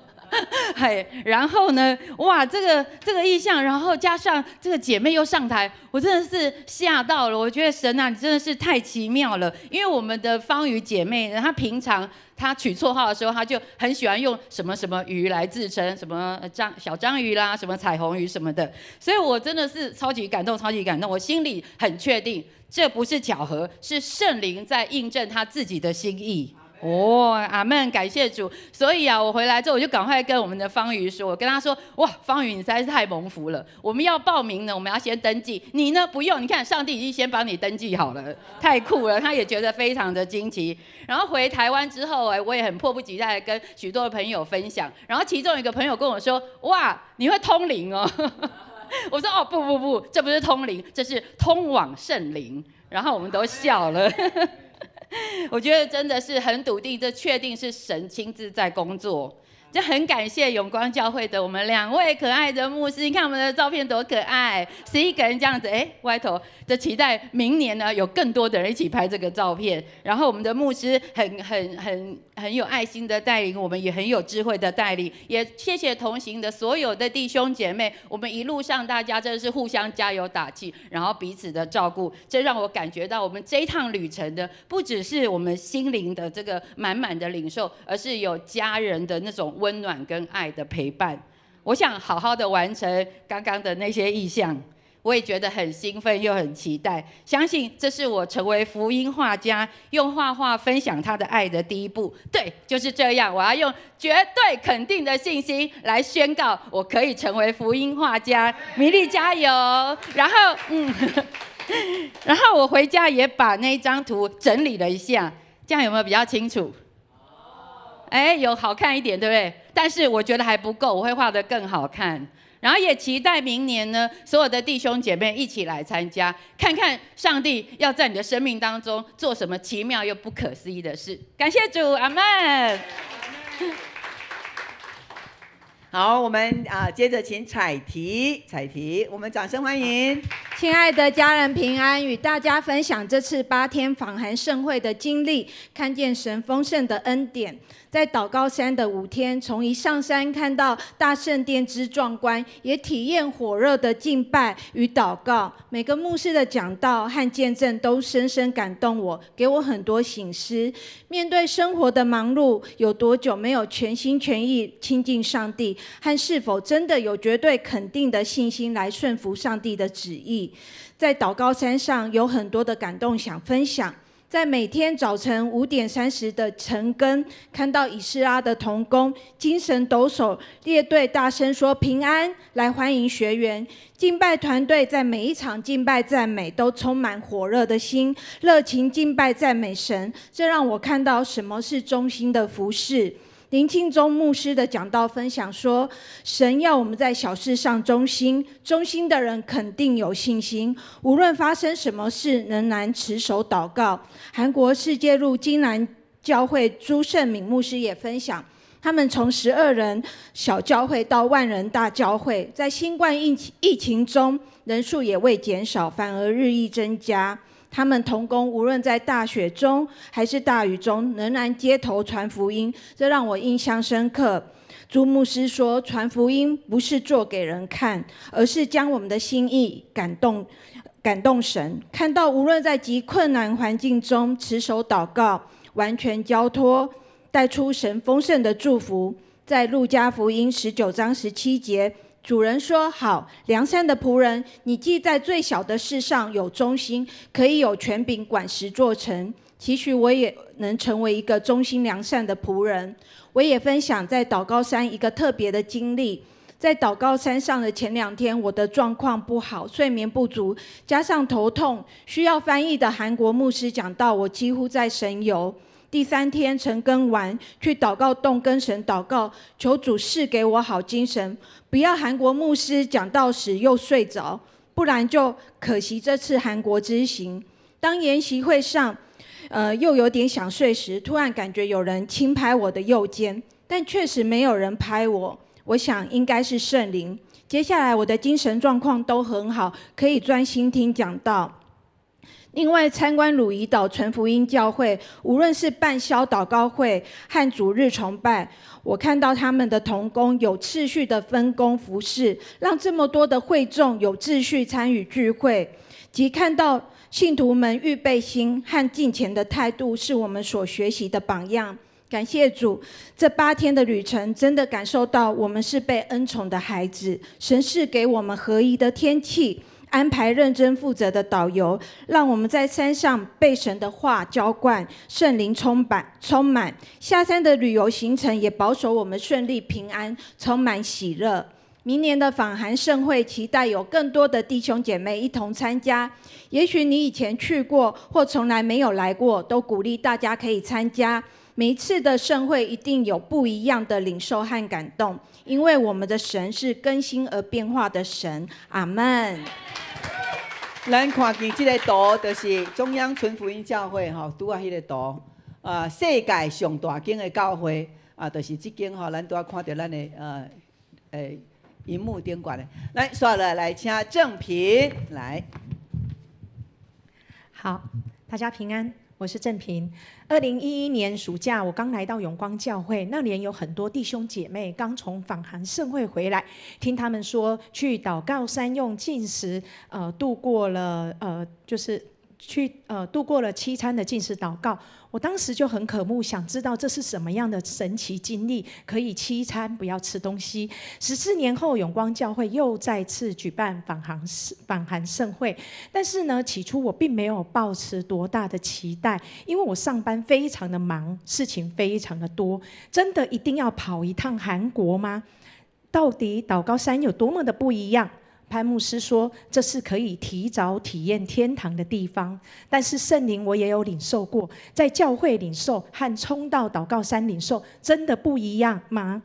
嘿，然後呢，哇，這個異象，然後加上這個姐妹又上台，我真的是嚇到了。我覺得神啊，你真的是太奇妙了。因為我們的芳瑜姐妹呢，她平常她取綽號的時候，她就很喜歡用什麼什麼魚來自稱，什麼小章魚啦，什麼彩虹魚什麼的。所以我真的是超級感動，超級感動。我心裡很確定，這不是巧合，是聖靈在印證他自己的心意。哦，阿門，感謝主。所以啊，我回來之後，我就趕快跟我們的方瑜說，我跟他說，哇，方瑜，你實在是太蒙福了。我們要報名呢，我們要先登記。你呢，不用，你看上帝已經先幫你登記好了，太酷了。他也覺得非常的驚奇。然後回台灣之後，哎，我也很迫不及待地跟許多的朋友分享。然後其中一個朋友跟我說，哇，你會通靈哦。我說，哦，不不不，這不是通靈，這是通往聖靈。然後我們都笑了。我覺得真的是很篤定，這確定是神親自在工作。就很感謝永光教會的我們兩位可愛的牧師，你看我們的照片多可愛，11個人這樣子，哎，歪頭，就期待明年呢有更多的人一起拍這個照片。然後我們的牧師很很很很有愛心的帶領我們，也很有智慧的帶領，也謝謝同行的所有的弟兄姐妹，我們一路上大家真的是互相加油打氣，然後彼此的照顧，這讓我感覺到我們這一趟旅程的不只是我們心靈的這個滿滿的領受，而是有家人的那種溫暖跟愛的陪伴。我想好好的完成剛剛的那些異象，我也覺得很興奮又很期待。相信這是我成為福音畫家，用畫畫分享他的愛的第一步。對，就是這樣。我要用絕對肯定的信心來宣告，我可以成為福音畫家。米莉加油！然後，然後我回家也把那張圖整理了一下，這樣有沒有比較清楚？哎，有好看一點，對不對？但是我覺得還不夠，我會畫得更好看。然後也期待明年呢，所有的弟兄姐妹一起來參加，看看上帝要在你的生命當中做什麼奇妙又不可思議的事。感謝主，阿門。好，我們啊，接着請彩提，彩提，我們掌聲歡迎。親愛的家人平安，與大家分享這次8天訪韓盛會的經歷，看見神豐盛的恩典。在禱告山的5天，從一上山看到大聖殿之壯觀，也體驗火熱的敬拜與禱告。每個牧師的講道和見證都深深感動我，給我很多省思。面對生活的忙碌，有多久沒有全心全意親近上帝？和是否真的有絕對肯定的信心來順服上帝的旨意？在禱告山上有很多的感動想分享。在每天早晨5點30的晨更，看到以斯拉的同工精神抖擞，列隊大聲說平安，來歡迎學員。敬拜團隊在每一場敬拜讚美都充滿火熱的心，熱情敬拜讚美神。這讓我看到什麼是忠心的服侍。林庆忠牧師的講道分享說，神要我們在小事上忠心，忠心的人肯定有信心，無論發生什麼事，仍然持守禱告。韓國世界路金南教會朱勝敏牧師也分享，他們從12人小教會到萬人大教會，在新冠疫情中，人數也未減少，反而日益增加。他們同工無論在大雪中還是大雨中，仍然街頭傳福音，這讓我印象深刻。朱牧師說，傳福音不是做給人看，而是將我們的心意感動神。看到無論在極困難環境中持守禱告，完全交託，帶出神豐盛的祝福。在路加福音19章17節，主人說：“好，良善的僕人，你既在最小的事上有忠心，可以有權柄管10座城。期許我也能成為一個忠心良善的僕人。”我也分享在禱告山一個特別的經歷。在禱告山上的前2天，我的狀況不好，睡眠不足，加上頭痛，需要翻譯的韓國牧師講道，我幾乎在神遊。第三天晨更完，去禱告洞跟神禱告，求主賜給我好精神，不要韓國牧師講道時又睡着，不然就可惜這次韓國之行。當研習會上，又有點想睡時，突然感覺有人輕拍我的右肩，但確實沒有人拍我，我想應該是聖靈。接下來我的精神狀況都很好，可以專心聽講道。另外，參觀汝矣島純福音教會，無論是半宵禱告會和主日崇拜，我看到他們的同工有次序的分工服侍，讓這麼多的會眾有秩序參與聚會，及看到信徒們預備心和敬虔的態度，是我們所學習的榜樣。感謝主，這8天的旅程，真的感受到我們是被恩寵的孩子，神賜給我們合宜的天氣，安排認真負責的導遊，讓我們在山上被神的話澆灌，聖靈充滿充滿。下山的旅遊行程也保守我們順利平安，充滿喜樂。明年的訪韓盛會，期待有更多的弟兄姐妹一同參加。也許你以前去過或從來沒有來過，都鼓勵大家可以參加。每一次的盛會一定有不一樣的領受和感動，因為我們的神是更新而變化的神。阿門。咱看見這個圖，就是中央純福音教會吼，拄仔彼個圖啊，世界上大間的教會啊，就是這間吼，咱拄仔看著咱的螢幕頂懸的。來，煞落來請鄭平來。好，大家平安。我是鄭平。2011年暑假，我剛來到永光教會，那年有很多弟兄姐妹剛從訪韓盛會回來，聽他們說去禱告山用禁食，度過了就是去度過了七餐的禁食禱告。我當時就很渴慕，想知道這是什麼樣的神奇經歷，可以七餐不要吃東西。14年後，永光教會又再次舉辦訪韓盛會，但是呢，起初我並沒有抱持多大的期待，因為我上班非常的忙，事情非常的多，真的一定要跑一趟韓國嗎？到底禱告山有多麼的不一樣？潘牧師說：“這是可以提早體驗天堂的地方。”但是聖靈我也有領受過，在教會領受和衝到禱告山領受，真的不一樣嗎？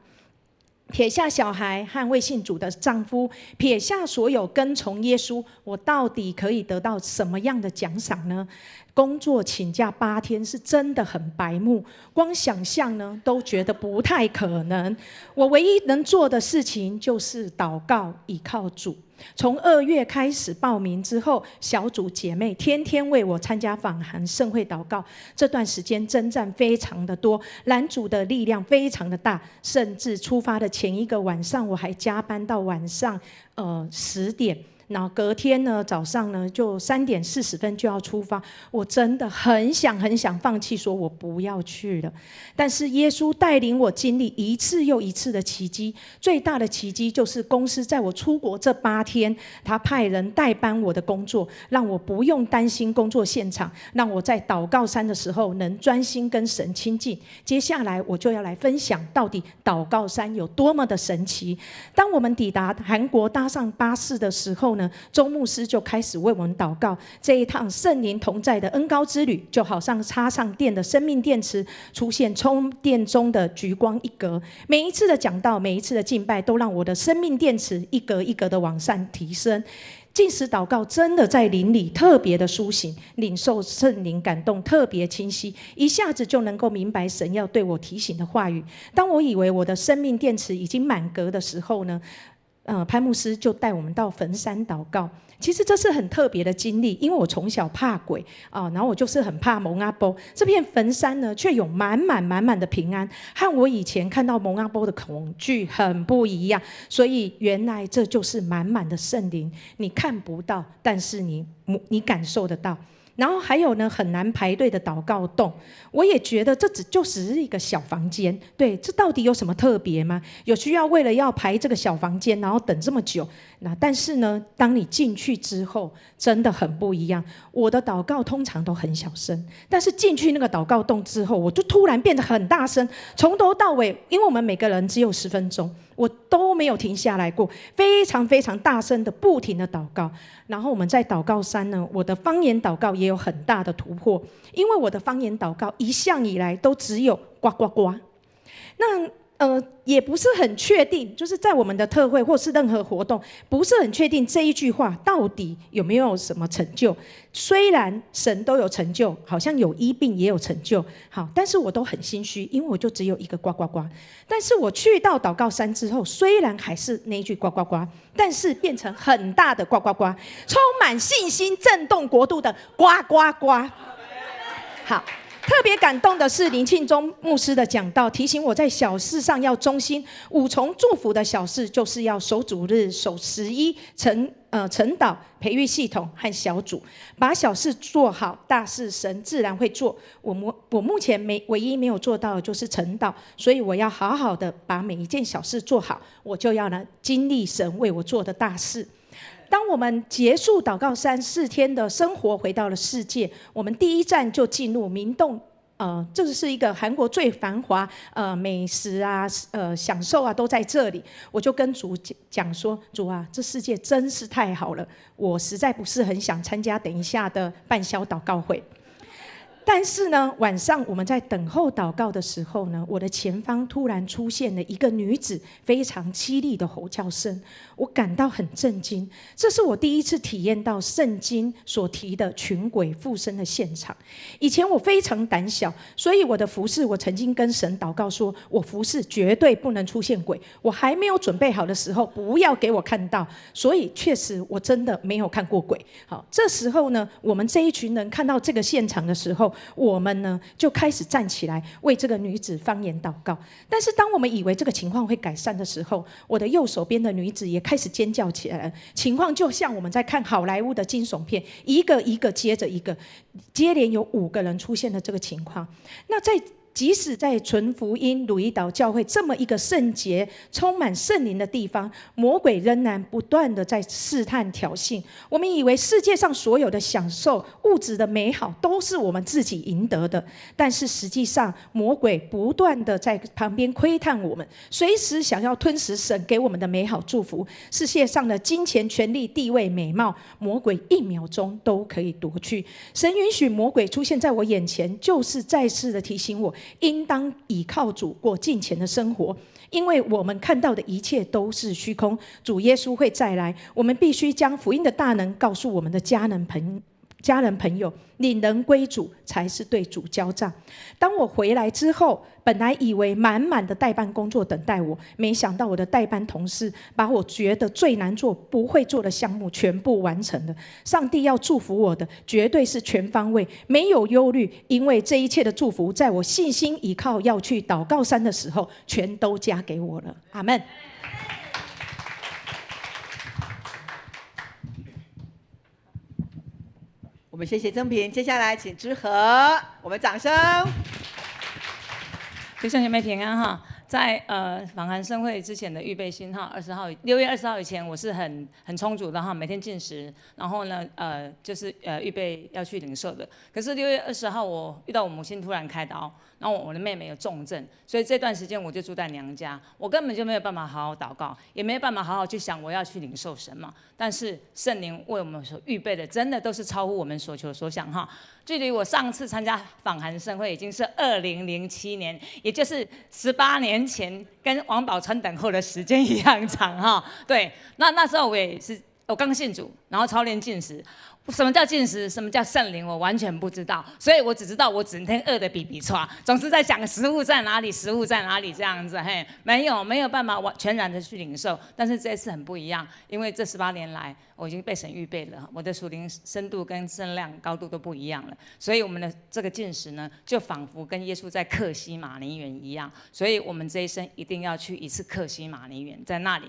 撇下小孩和未信主的丈夫，撇下所有跟從耶穌，我到底可以得到什麼樣的獎賞呢？工作請假8天是真的很白目，光想象呢都覺得不太可能。我唯一能做的事情就是禱告，倚靠主。從2月開始報名之後，小組姐妹天天為我參加訪韓盛會禱告。這段時間征戰非常的多，攔阻的力量非常的大，甚至出發的前一個晚上，我還加班到晚上10點。然後隔天呢，早上呢就3點40分就要出發，我真的很想很想放棄，說我不要去了。但是耶穌帶領我經歷一次又一次的奇蹟，最大的奇蹟就是公司在我出國這8天，他派人代班我的工作，讓我不用擔心工作現場，讓我在禱告山的時候能專心跟神親近。接下來我就要來分享到底禱告山有多麼的神奇。當我們抵達韓國搭上巴士的時候呢，呢，周牧师就开始为我们祷告。这一趟圣灵同在的恩膏之旅，就好像插上电的生命电池，出现充电中的橘光一格。每一次的讲道，每一次的敬拜，都让我的生命电池一格一格的往上提升。禁食祷告真的在灵里特别的苏醒，领受圣灵感动特别清晰，一下子就能够明白神要对我提醒的话语。当我以为我的生命电池已经满格的时候呢，潘牧师就带我们到坟山祷告。其实这是很特别的经历，因为我从小怕鬼啊，然后我就是很怕蒙阿波。这片坟山呢，却有满满满满的平安，和我以前看到蒙阿波的恐惧很不一样。所以原来这就是满满的圣灵，你看不到，但是你感受得到。然后还有呢，很难排队的祷告洞，我也觉得这只就只是一个小房间，对，这到底有什么特别吗？有需要为了要排这个小房间，然后等这么久？那但是呢，当你进去之后，真的很不一样。我的祷告通常都很小声，但是进去那个祷告洞之后，我就突然变得很大声，从头到尾，因为我们每个人只有10分钟，我都没有停下来过，非常非常大声的不停的祷告。然后我们在祷告山呢，我的方言祷告也有很大的突破，因为我的方言祷告一向以来都只有呱呱呱。那也不是很确定，就是在我们的特会或是任何活动，不是很确定这一句话到底有没有什么成就。虽然神都有成就，好像有医病也有成就，好，但是我都很心虚，因为我就只有一个呱呱呱。但是我去到祷告山之后，虽然还是那一句呱呱呱，但是变成很大的呱呱呱，充满信心、震动国度的呱呱呱。好。特别感动的是林庆忠牧师的讲道，提醒我在小事上要忠心。五重祝福的小事，就是要守主日、守十一、晨祷、培育系统和小组，把小事做好，大事神自然会做。我目前没唯一没有做到的就是晨祷，所以我要好好的把每一件小事做好，我就要来经历神为我做的大事。当我们结束祷告山4天的生活，回到了世界，我们第一站就进入明洞，这是一个韩国最繁华，美食啊，享受啊，都在这里。我就跟主讲说：“主啊，这世界真是太好了，我实在不是很想参加等一下的半宵祷告会。”但是呢，晚上我们在等候祷告的时候呢，我的前方突然出现了一个女子非常凄厉的吼叫声，我感到很震惊。这是我第一次体验到圣经所提的群鬼附身的现场。以前我非常胆小，所以我的服事，我曾经跟神祷告说，我服事绝对不能出现鬼，我还没有准备好的时候，不要给我看到。所以确实我真的没有看过鬼。好，这时候呢，我们这一群人看到这个现场的时候，我们呢就开始站起来为这个女子方言祷告。但是当我们以为这个情况会改善的时候，我的右手边的女子也开始尖叫起来了。情况就像我们在看好莱坞的惊悚片，一个一个接着一个，接连有五个人出现了这个情况。那在即使在纯福音鲁伊岛教会这么一个圣洁、充满圣灵的地方，魔鬼仍然不断的在试探挑衅。我们以为世界上所有的享受、物质的美好都是我们自己赢得的，但是实际上，魔鬼不断的在旁边窥探我们，随时想要吞食神给我们的美好祝福。世界上的金钱、权力、地位、美貌，魔鬼一秒钟都可以夺去。神允许魔鬼出现在我眼前，就是再次的提醒我，应当倚靠主过敬虔的生活，因为我们看到的一切都是虚空。主耶稣会再来，我们必须将福音的大能告诉我们的家人朋友，领人归主才是对主交账。当我回来之后，本来以为满满的代班工作等待我，没想到我的代班同事把我觉得最难做、不会做的项目全部完成了。上帝要祝福我的，绝对是全方位，没有忧虑，因为这一切的祝福，在我信心倚靠要去祷告山的时候，全都加给我了。阿门。我们谢谢曾平，接下来请知和，我们掌声。弟兄姐妹平安哈！在訪韓盛會之前的預備心哈，二十號6月20號以前，我是很充足的哈，每天禁食，然後呢就是預備要去領受的。可是六月二十號我遇到我母親突然開刀，然後我的妹妹有重症，所以這段時間我就住在娘家，我根本就沒有辦法好好禱告，也沒有辦法好好去想我要去領受什麼。但是聖靈為我們所預備的，真的都是超乎我們所求所想哈。距離我上次參加訪韓盛會已經是2007年，也就是18年前，跟王寶釧等候的時間一樣長哈。對，那時候我也是我剛信主，然後操練禁食。什麼叫禁食？什麼叫聖靈？我完全不知道，所以我只知道我整天餓得比比剉，總是在想食物在哪裡，食物在哪裡這樣子，嘿，沒有辦法完全然的去領受。但是這次很不一樣，因為這18年來我已經被神預備了，我的屬靈深度跟身量高度都不一樣了，所以我們的這個禁食呢，就仿佛跟耶穌在客西馬尼園一樣，所以我們這一生一定要去一次客西馬尼園，在那裡。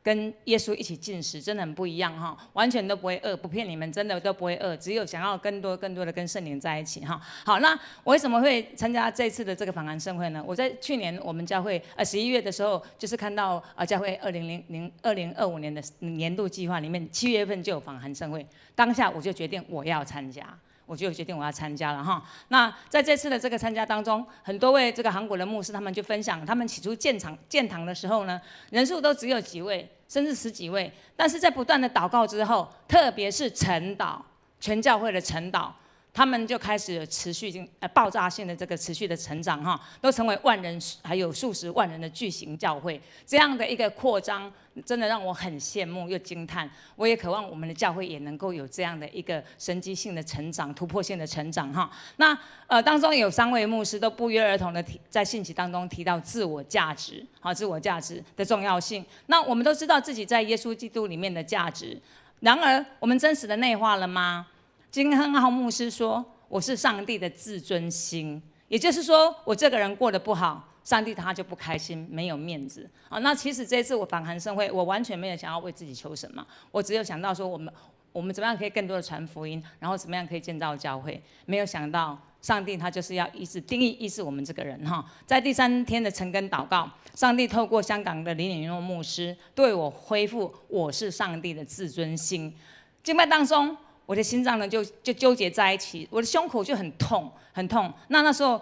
跟耶穌一起禁食，真的很不一樣哈，完全都不會餓，不騙你們，真的都不會餓，只有想要更多更多的跟聖靈在一起哈。好，那我為什麼會參加這次的這個訪韓盛會呢？我在去年我們教會11月的時候，就是看到教會2025年的年度計劃裡面，7月份就有訪韓盛會，當下我就決定我要參加。我就決定我要參加了哈。那在這次的這個參加當中，很多位這個韓國的牧師他們就分享，他們起初建堂建堂的時候呢，人數都只有幾位，甚至十幾位。但是在不斷的禱告之後，特別是晨禱，全教會的晨禱，他們就開始有持續性爆炸性的這個持續的成長哈，都成為萬人還有數十萬人的巨型教會。這樣的一個擴張，真的讓我很羨慕又驚嘆。我也渴望我們的教會也能夠有這樣的一個神蹟性的成長、突破性的成長哈。那當中有三位牧師都不約而同的提在信息當中提到自我價值，好，自我價值的重要性。那我們都知道自己在耶穌基督裡面的價值，然而我們真實的內化了嗎？金亨浩牧師說：“我是上帝的自尊心，也就是說，我這個人過得不好，上帝他就不開心，沒有面子啊。那其實這次我訪韓盛會，我完全沒有想要為自己求什麼，我只有想到說，我們怎麼樣可以更多的傳福音，然後怎麼樣可以建造教會。沒有想到上帝他就是要醫治定意醫治我們這個人哈。在第三天的晨更禱告，上帝透過香港的林領諾牧師對我恢復我是上帝的自尊心。敬拜當中，我的心臟呢就糾結在一起，我的胸口就很痛很痛。那時候，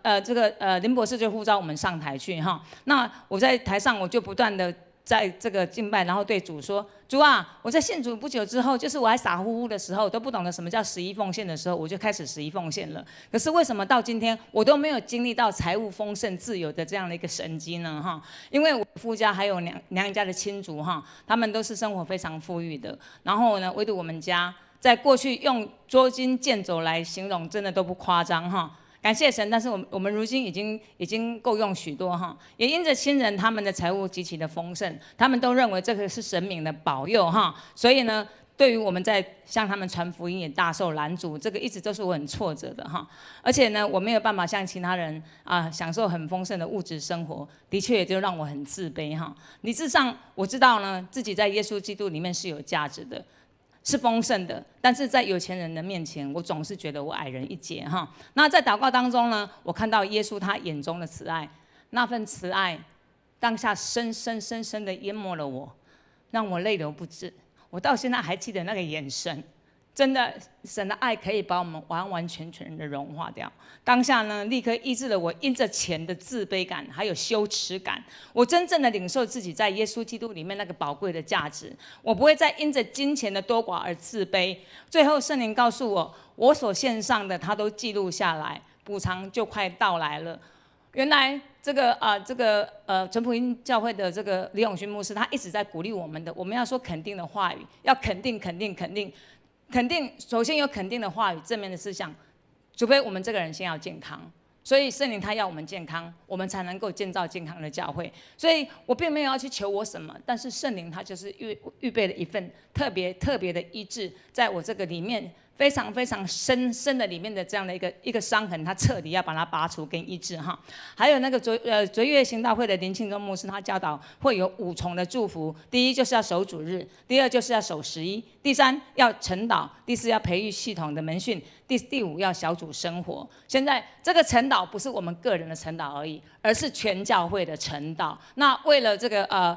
這個林博士就呼召我們上台去哈。那我在台上，我就不斷的在這個敬拜，然後對主說：“主啊，我在信主不久之後，就是我還傻乎乎的時候，都不懂得什麼叫十一奉獻的時候，我就開始十一奉獻了。可是為什麼到今天我都沒有經歷到財務豐盛自由的這樣的一個神蹟呢？哈，因為我夫家還有娘家的親族哈，他們都是生活非常富裕的，然後呢，唯獨我們家，在過去用捉襟見肘來形容，真的都不誇張哈。感謝神，但是我們如今已經夠用許多哈。也因着親人他們的財務極其的豐盛，他們都認為這個是神明的保佑哈。所以呢，對於我們在向他們傳福音也大受攔阻，這個一直都是我很挫折的哈。而且呢，我沒有辦法像其他人啊享受很豐盛的物質生活，的確也就讓我很自卑哈。理智上我知道呢，自己在耶穌基督裡面是有價值的，是豐盛的，但是在有錢人的面前，我總是覺得我矮人一截哈。那在禱告當中呢，我看到耶穌他眼中的慈愛，那份慈愛，當下深深深深的淹沒了我，讓我淚流不止。我到現在還記得那個眼神，真的，神的愛可以把我們完完全全的融化掉。當下呢，立刻醫治了我因着錢的自卑感，還有羞恥感。我真正的領受自己在耶穌基督裡面那個寶貴的價值。我不會再因着金錢的多寡而自卑。最後聖靈告訴我，我所獻上的他都記錄下來，補償就快到來了。原來這個陳福音教會的這個李永勳牧師，他一直在鼓勵我們的，我們要說肯定的話語，要肯定肯定肯定。肯定，首先有肯定的話語，正面的思想，除非我們這個人先要健康，所以聖靈他要我們健康，我們才能夠建造健康的教會。所以我並沒有要去求我什麼，但是聖靈他就是預備了一份特別特別的醫治，在我這個裡面非常非常深深的里面的这样的一个伤痕，他彻底要把它拔除跟医治哈。还有那个卓越行道会的林庆忠牧师，他教导会有五重的祝福：第一就是要守主日，第二就是要守十一，第三要晨祷，第四要培育系统的门训，第五要小组生活。现在这个晨祷不是我们个人的晨祷而已，而是全教会的晨祷。那为了这个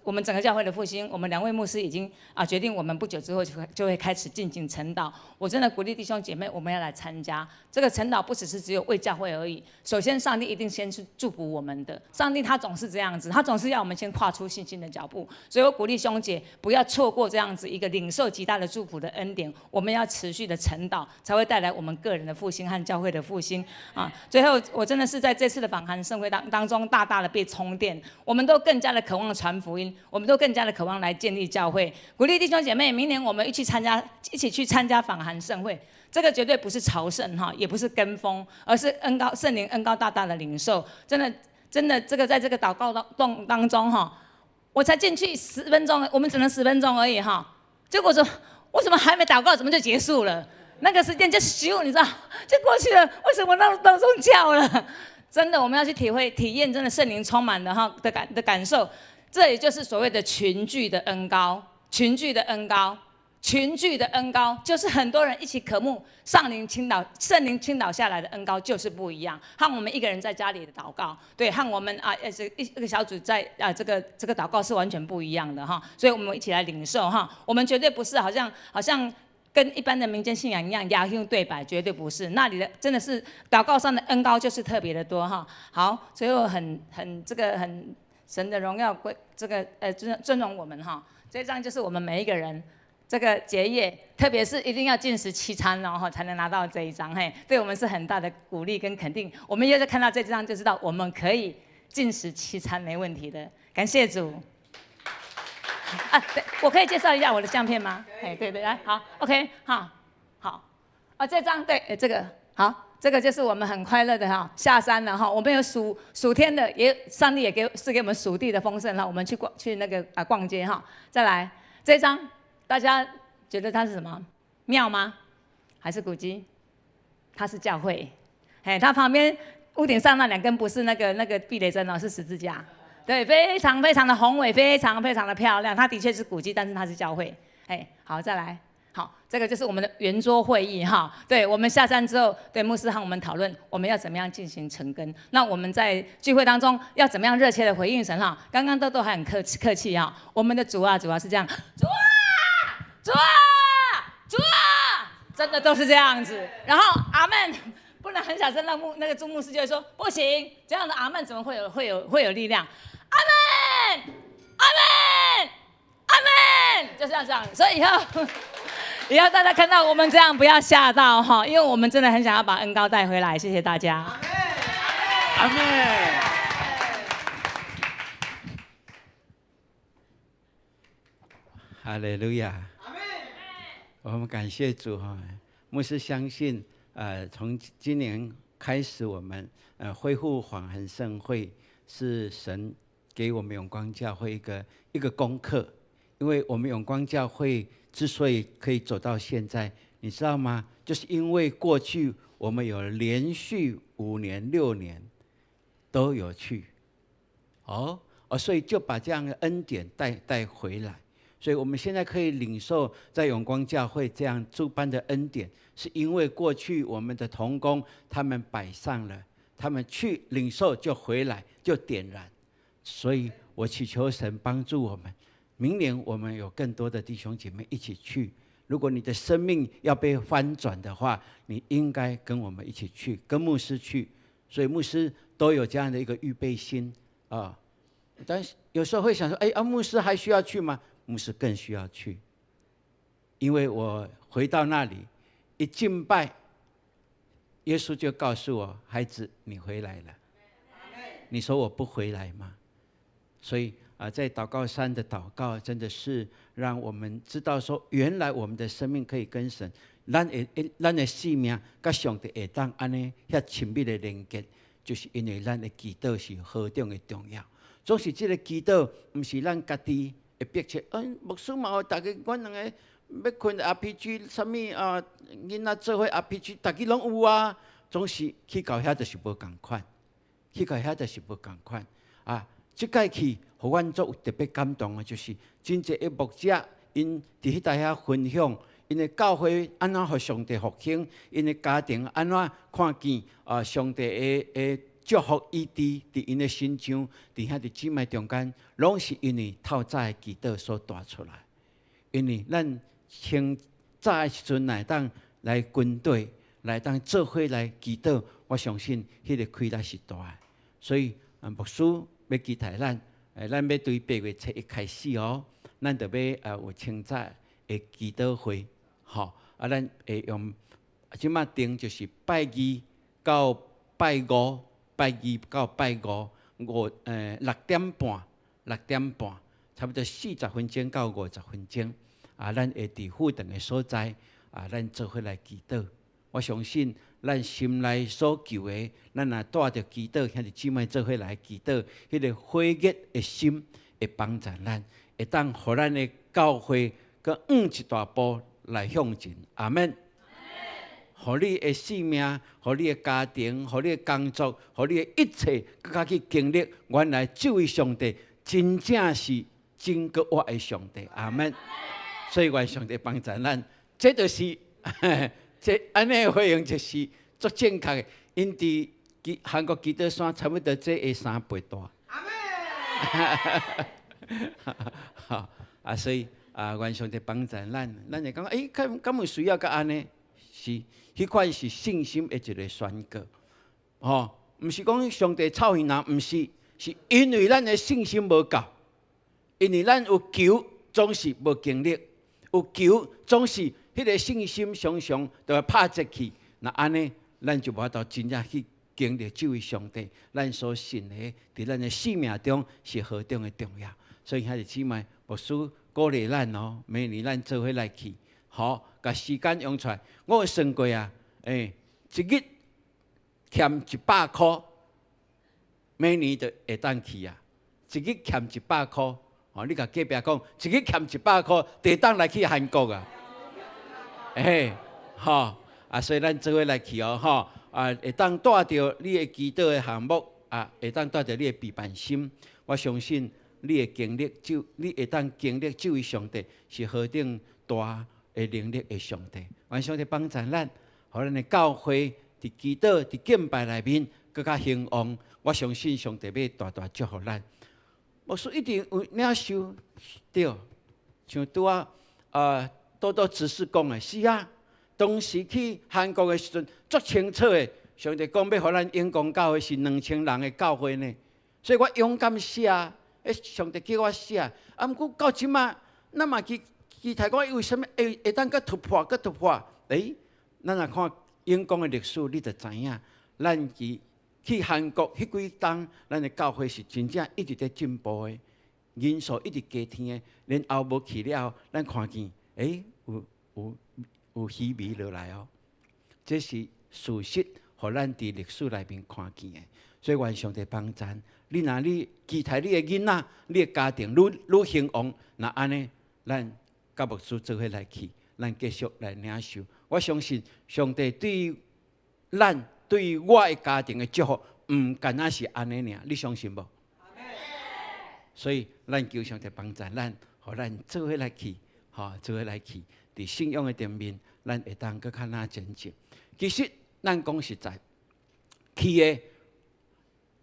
我们整个教会的复兴，我们两位牧师已经决定，我们不久之后就会开始进行晨祷。我真的鼓励弟兄姐妹，我们要来参加这个晨祷，不只是只有为教会而已。首先，上帝一定先是祝福我们的。上帝他总是这样子，他总是要我们先跨出信心的脚步。所以我鼓励兄姐不要错过这样子一个领受极大的祝福的恩典。我们要持续的晨祷，才会带来我们个人的复兴和教会的复兴啊！最后，我真的是在这次的访韩盛会当中，大大的被充电，我们都更加的渴望传福音。我们都更加的渴望来建立教会，鼓励弟兄姐妹，明年我们一起去参加访韩盛会。这个绝对不是朝圣哈，也不是跟风，而是恩膏圣灵恩膏大大的领受。真的，真的，这个在这个祷告当洞当中哈，我才进去十分钟，我们只能十分钟而已哈。结果说，我怎么还没祷告，怎么就结束了？那个时间就咻，你知道，就过去了。为什么闹闹钟叫了？真的，我们要去体会、体验，真的圣灵充满了哈的感受。这也就是所谓的群聚的恩膏，群聚的恩膏，群聚的恩膏，就是很多人一起渴慕上灵倾倒、圣灵倾倒下来的恩膏，就是不一样。和我们一个人在家里的祷告，对，和我们这一个小组在这个祷告是完全不一样的哈。所以我们一起来领受哈，我们绝对不是好像跟一般的民间信仰一样，哑胸对白，绝对不是。那里的真的是祷告上的恩膏就是特别的多哈。好，最后很这个很神的荣耀归这个尊荣我们哈。这张就是我们每一个人这个结业，特别是一定要禁食七餐哦，才能拿到这一张嘿，对我们是很大的鼓励跟肯定。我们要是看到这张就知道我们可以禁食七餐没问题的，感谢主。啊，对，我可以介绍一下我的相片吗？哎，对对，来，好，OK，好，好，啊，这张对，哎，这个好，这个就是我们很快乐的哈，下山了哈，我们有属天的，也上帝也赐给我们属地的丰盛哈，我们去那个逛街哈，再来这张，大家觉得它是什么？庙吗？还是古迹？它是教会，哎，它旁边屋顶上那两根不是那个避雷针哦，是十字架。对，非常非常的宏伟，非常非常的漂亮。它的确是古迹，但是它是教会。哎，好，再来，好，这个就是我们的圆桌会议哈。对，我们下山之后，对牧师和我们讨论，我们要怎么样进行晨更。那我们在聚会当中要怎么样热切的回应神哈？刚刚豆豆还很客气客气哈。我们的主啊，主啊是这样，主啊，主啊，主啊，真的都是這樣子。然後阿門。不能很小聲，那個朱牧師就會說不行，這樣的阿門怎麼會有力量？阿門，阿門，阿門，就是要這樣。所以以後大家看到我們這樣，不要嚇到哈，因為我們真的很想要把恩膏帶回來。謝謝大家。阿門。哈利路亞。我們感謝主哈，牧師相信。從今年開始，我們恢復訪韓盛會，是神給我們永光教會一個功課。因為我們永光教會之所以可以走到現在，你知道嗎？就是因為過去我們有連續5年、6年都有去，哦哦，所以就把這樣的恩典帶回來。所以我們現在可以領受在永光教會這樣諸般的恩典，是因為過去我們的同工他們擺上了，他們去領受就回來就點燃。所以我祈求神幫助我們，明年我們有更多的弟兄姐妹一起去。如果你的生命要被翻轉的話，你應該跟我們一起去，跟牧師去。所以牧師都有這樣的一個預備心啊。但是有時候會想說，哎，啊，牧師還需要去嗎？牧師更需要去，因為我回到那裡一敬拜，耶穌就告訴我：“孩子，你回來了。”你說我不回來嗎？所以啊，在禱告山的禱告，真的是讓我們知道說，原來我們的生命可以跟神，咱的生命佮上帝會當按呢遐親密的連結，就是因為咱的祈禱是何等的重要。總是這個祈禱，毋是咱家己會逼切，嗯，牧師嘛，大家阮兩個欲睏 RPG 啥物啊？囡仔做伙 RPG，逐家攏有啊。總是去到遐就是無仝款，去到遐就是無仝款啊！這擺去，予阮足有特別感動的，就是真濟的牧者，𪜶佇彼搭遐分享，𪜶的教會按怎予上帝復興，𪜶的家庭按怎看見啊上帝的祝福醫治佇𪜶的身上，佇兄弟姊妹中間，攏是因為透早的祈禱所帶出來。因為咱清早的時陣來當來軍隊，來當做伙來祈禱，我相信彼个氣力是大的。所以，牧師欲期待咱，咱欲對8月初一開始哦，咱就欲有清早的祈禱會，吼，啊，咱會用這擺定就是拜二到拜五，拜二到拜五6點半，六點半，差不多40分鐘到50分鐘，啊，咱會佇富長的所在，啊，咱做伙來祈禱。我相信咱心內所求的，咱若帶著祈禱，兄弟姊妹做伙來祈禱，彼個火熱的心會幫助咱，會當予咱的教會閣向一大步來向前。阿們。予你的性命，予你的家庭，予你的工作，予你的一切，閣較去經歷。原來這位上帝真正是真閣活的上帝。阿們。所以願上帝幫助咱，這就是。這按呢回應就是足正確的，𪜶佇韓國祈禱山差不多這會3倍大。好啊，所以啊，願上帝幫助咱，咱會感覺欸，敢有需要閣按呢？是，彼款是信心的一个宣告，吼，毋是講上帝臭耳人，毋是，是因為咱的信心無夠，因為咱有求總是無經歷，有求總是。彼个信心常常就會拍折去，若按呢，咱就無法度真正去經歷這位上帝，咱所信的，佇咱的生命中是何等的重要。所以兄弟姊妹，牧師鼓勵咱哦，明年咱做伙來去，好，共時間用出來。我有算過啊，一日欠100箍，明年就會當去啊。一日欠一百箍，哦，你共隔壁講，一日欠一百箍，就會當來去韓國啊。嘿，吼，啊，所以咱做伙來去哦，吼，啊，會當帶著你的祈禱的項目，啊，會當帶著你的備辦心，我相信你會經歷，就你會當經歷這位上帝是何等大的能力的上帝。願上帝幫助咱，予咱的教會佇祈禱、佇敬拜內面閣較興旺。我相信上帝欲大大祝福咱。牧師一定有領受，對，像拄仔啊。多多執事講的，是啊，當時去韓國的時陣，足清楚的，上帝講欲予咱永光教會是2000人的教會呢，所以我勇敢寫，欸，上帝叫我寫，啊，毋過到這馬，咱嘛期待講為啥物會當閣突破，閣突破？欸，咱若看永光的歷史，你就知影，咱去韓國彼幾冬，咱的教會是真正一直佇進步的，人數一直加添的，然後無去了後，咱看見，欸，有稀微落來哦，這是事實，予咱佇歷史內面看見的。所以願上帝幫助你，若你期待你的囡仔、你的家庭愈愈興旺，若按呢，咱佮牧師做伙來去，咱繼續來領受。我相信上帝對咱、對我的家庭的祝福，毋干焦是按呢爾，你相信無？所以咱求上帝幫助咱，予咱做伙來去，吼，做伙來去。佇信仰的頂面，咱會當閣較哪前進。其實，咱講實在，去的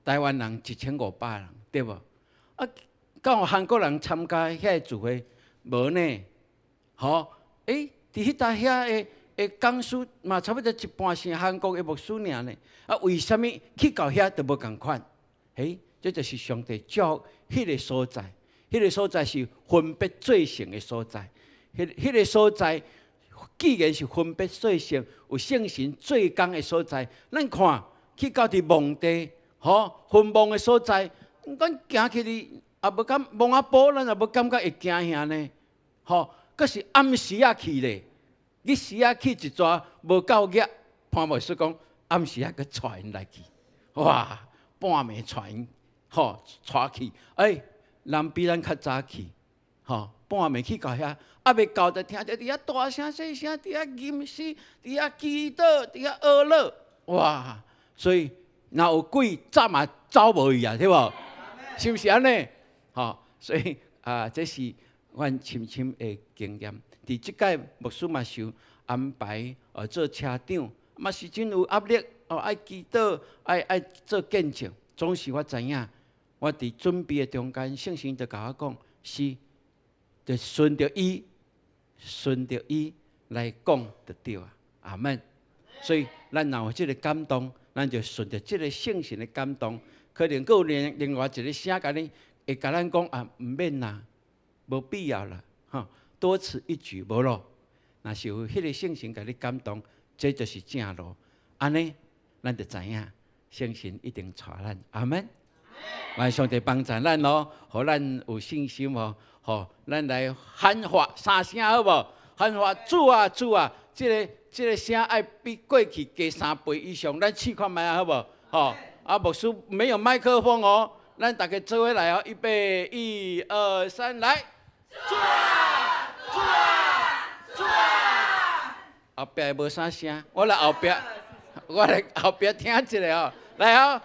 台灣人1500人，對無？啊，敢有韓國人參加遐个聚會？無呢？吼？欸，佇彼搭遐的講師嘛，差不多一半是韓國的牧師爾呢。啊，為啥物去到遐就無仝款？欸，這就是上帝祝福彼个所在，彼个所在是分別做聖的所在。彼个所在，既然是分別做聖、有聖神做工的所在，咱看去到佇墓地，吼，墳墓的所在，咱行去哩也無感墓仔埔，咱也無感覺會驚嚇呢，吼，閣是暗時仔去咧，日時仔去一逝無夠額，潘牧師講暗時仔閣帶𪜶來去，哇，半暝帶𪜶，吼，帶去，欸，人比咱較早去，吼。半暝去到遐，猶未到就聽著佇遐大聲細聲，佇遐吟詩，佇遐祈禱，佇遐呵咾，哇！所以若有鬼，早嘛走無去啊，對無？是毋是按呢？吼，所以啊，這是阮深深的經驗。佇這擺牧師嘛受安排做車長，嘛是真有壓力哦，愛祈禱，愛做見證。總是我知影，我佇準備的中間，聖神就共我講，是，就順著伊，順著伊來講就對啊。阿門。所以咱若有這个感動，咱就順著這个聖神的感動，可能閣有另外一个聲共你會共咱講啊，毋免啦，無必要啦，吼，多此一舉無咯。若是有彼个聖神共你感動，這就是正路。按呢，咱就知影聖神一定帶咱。阿門。願上帝幫助咱咯，予咱有信心哦，予咱來喊話三聲好無？喊話主啊主啊，這个聲愛比過去加三倍以上，咱試看覓啊好無？吼，啊牧師沒有麥克風哦，咱逐家做伙來哦，預備，一二三，來！主啊主啊主啊！後壁無啥聲，我來後壁，我來後壁聽一下哦，來哦。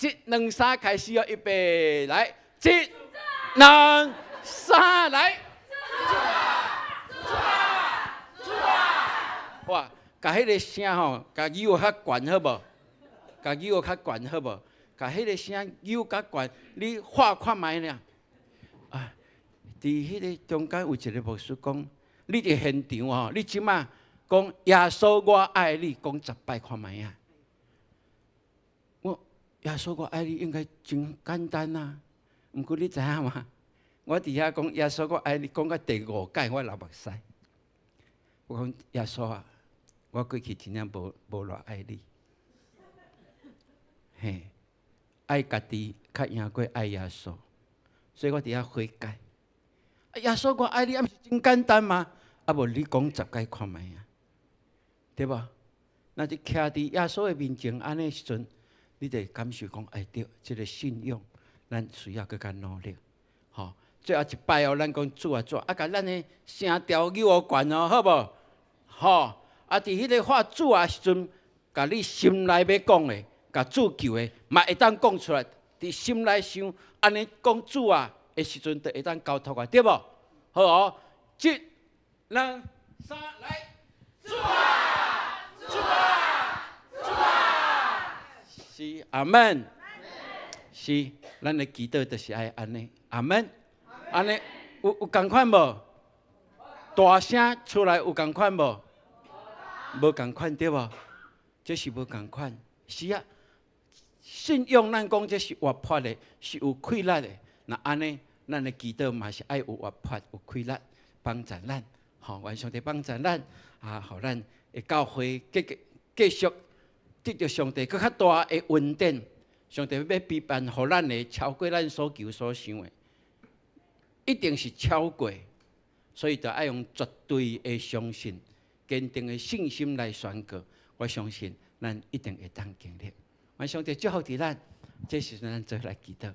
一、兩、三，開始哦！預備，來，一、兩、三，來！哇，共彼个聲吼，共扭較懸好無？共扭較懸好無？共彼个聲扭較懸，你喊看覓爾？啊，佇彼个中間有一个牧師講，你佇現場吼，你這馬講耶穌我愛你，講十擺看覓啊？我耶穌我愛你應該真簡單啊，毋過你知影嗎？我佇遐講耶穌我愛你，講到第五擺我流目屎。我講耶穌啊，我過去真正無偌愛你，嘿，愛家己較贏過愛耶穌，所以我佇遐悔改。耶穌我愛你，啊毋是真簡單嗎？啊無你講十擺看覓啊，對無？若是徛佇耶穌的面前按呢時陣，你就會感受講，哎對，這个信仰，咱需要閣較努力，吼。最後一擺哦，咱講主啊主啊，啊，共咱的聲調扭予懸哦，好無？吼，啊，佇彼个喊主啊時陣，共你心內欲講的，共主求的，嘛會當講出來。佇心內想，按呢講主啊的時陣，就會當交託啊，對無？好哦，一、兩、三，來！主啊，主啊，主啊！是阿門。是，咱的祈禱就是愛按呢，阿門。按呢有仝款無？大聲出來有仝款無？無仝款對無？這是無仝款。是啊，信仰咱講這是活潑的，是有氣力的。若按呢，咱的祈禱嘛是愛有活潑、有氣力，幫助咱。吼，願上帝幫助咱，啊，予咱的教會繼續得著上帝閣較大的恩典。上帝欲備辦予咱的，超過咱所求所想的，一定是超過。所以，就愛用絕對的相信、堅定的信心來宣告。我相信，咱一定會當經歷。願上帝祝福佇咱，這時陣咱做伙來祈禱。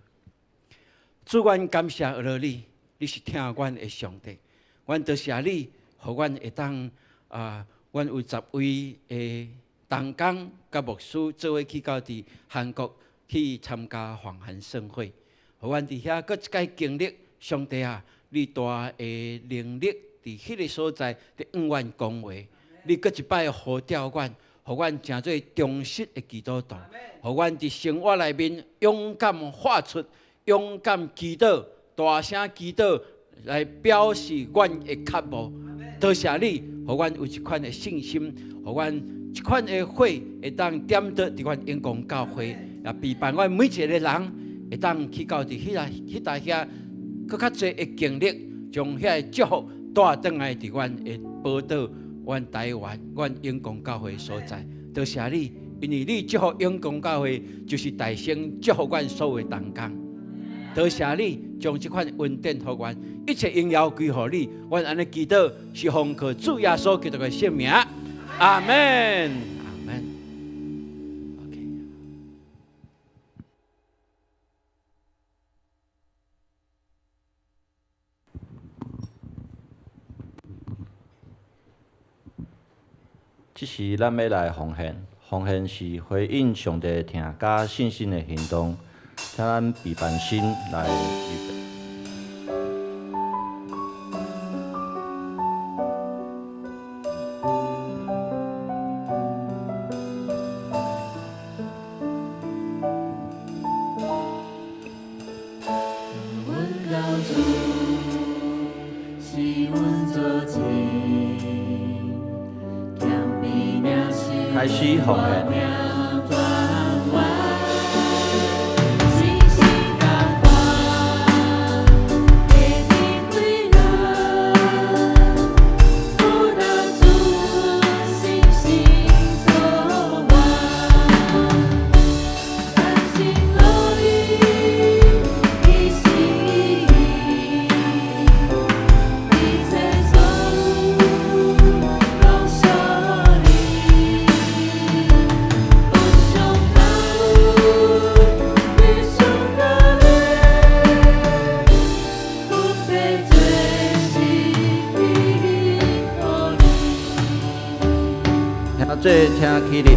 主，阮感謝阿羅你，你是疼阮的上帝。阮多謝你，予阮會當啊，阮有十位的同工佮牧師做伙去到佇韓國去參加訪韓盛會，予阮佇遐閣一擺經歷上帝啊，你大的能力佇彼个所在佇向阮講話，你閣一擺呼召阮，予阮成做忠實的基督徒，予阮佇生活內面勇敢發出、勇敢祈禱、大聲祈禱，來表示阮的渴慕。多謝你，予阮有這款的信心，予阮這款的火會當點著佇阮永光教會，也備辦阮每一个人會當去到佇彼搭遐，閣較濟的經歷，將遐个祝福帶轉來佇阮的寶島、阮台灣、阮永光教會所在。多謝你，因為你祝福永光教會，就是代先祝福阮所有的同工。多謝你將這款恩典予阮，一切榮耀歸予你。阮按呢祈禱，是奉靠主耶穌基督的聖名。阿門。阿門。OK。這時咱欲來奉獻，奉獻是回應上帝疼佮信心的行動，請咱備辦心來預備。開始奉獻。聽這請起立。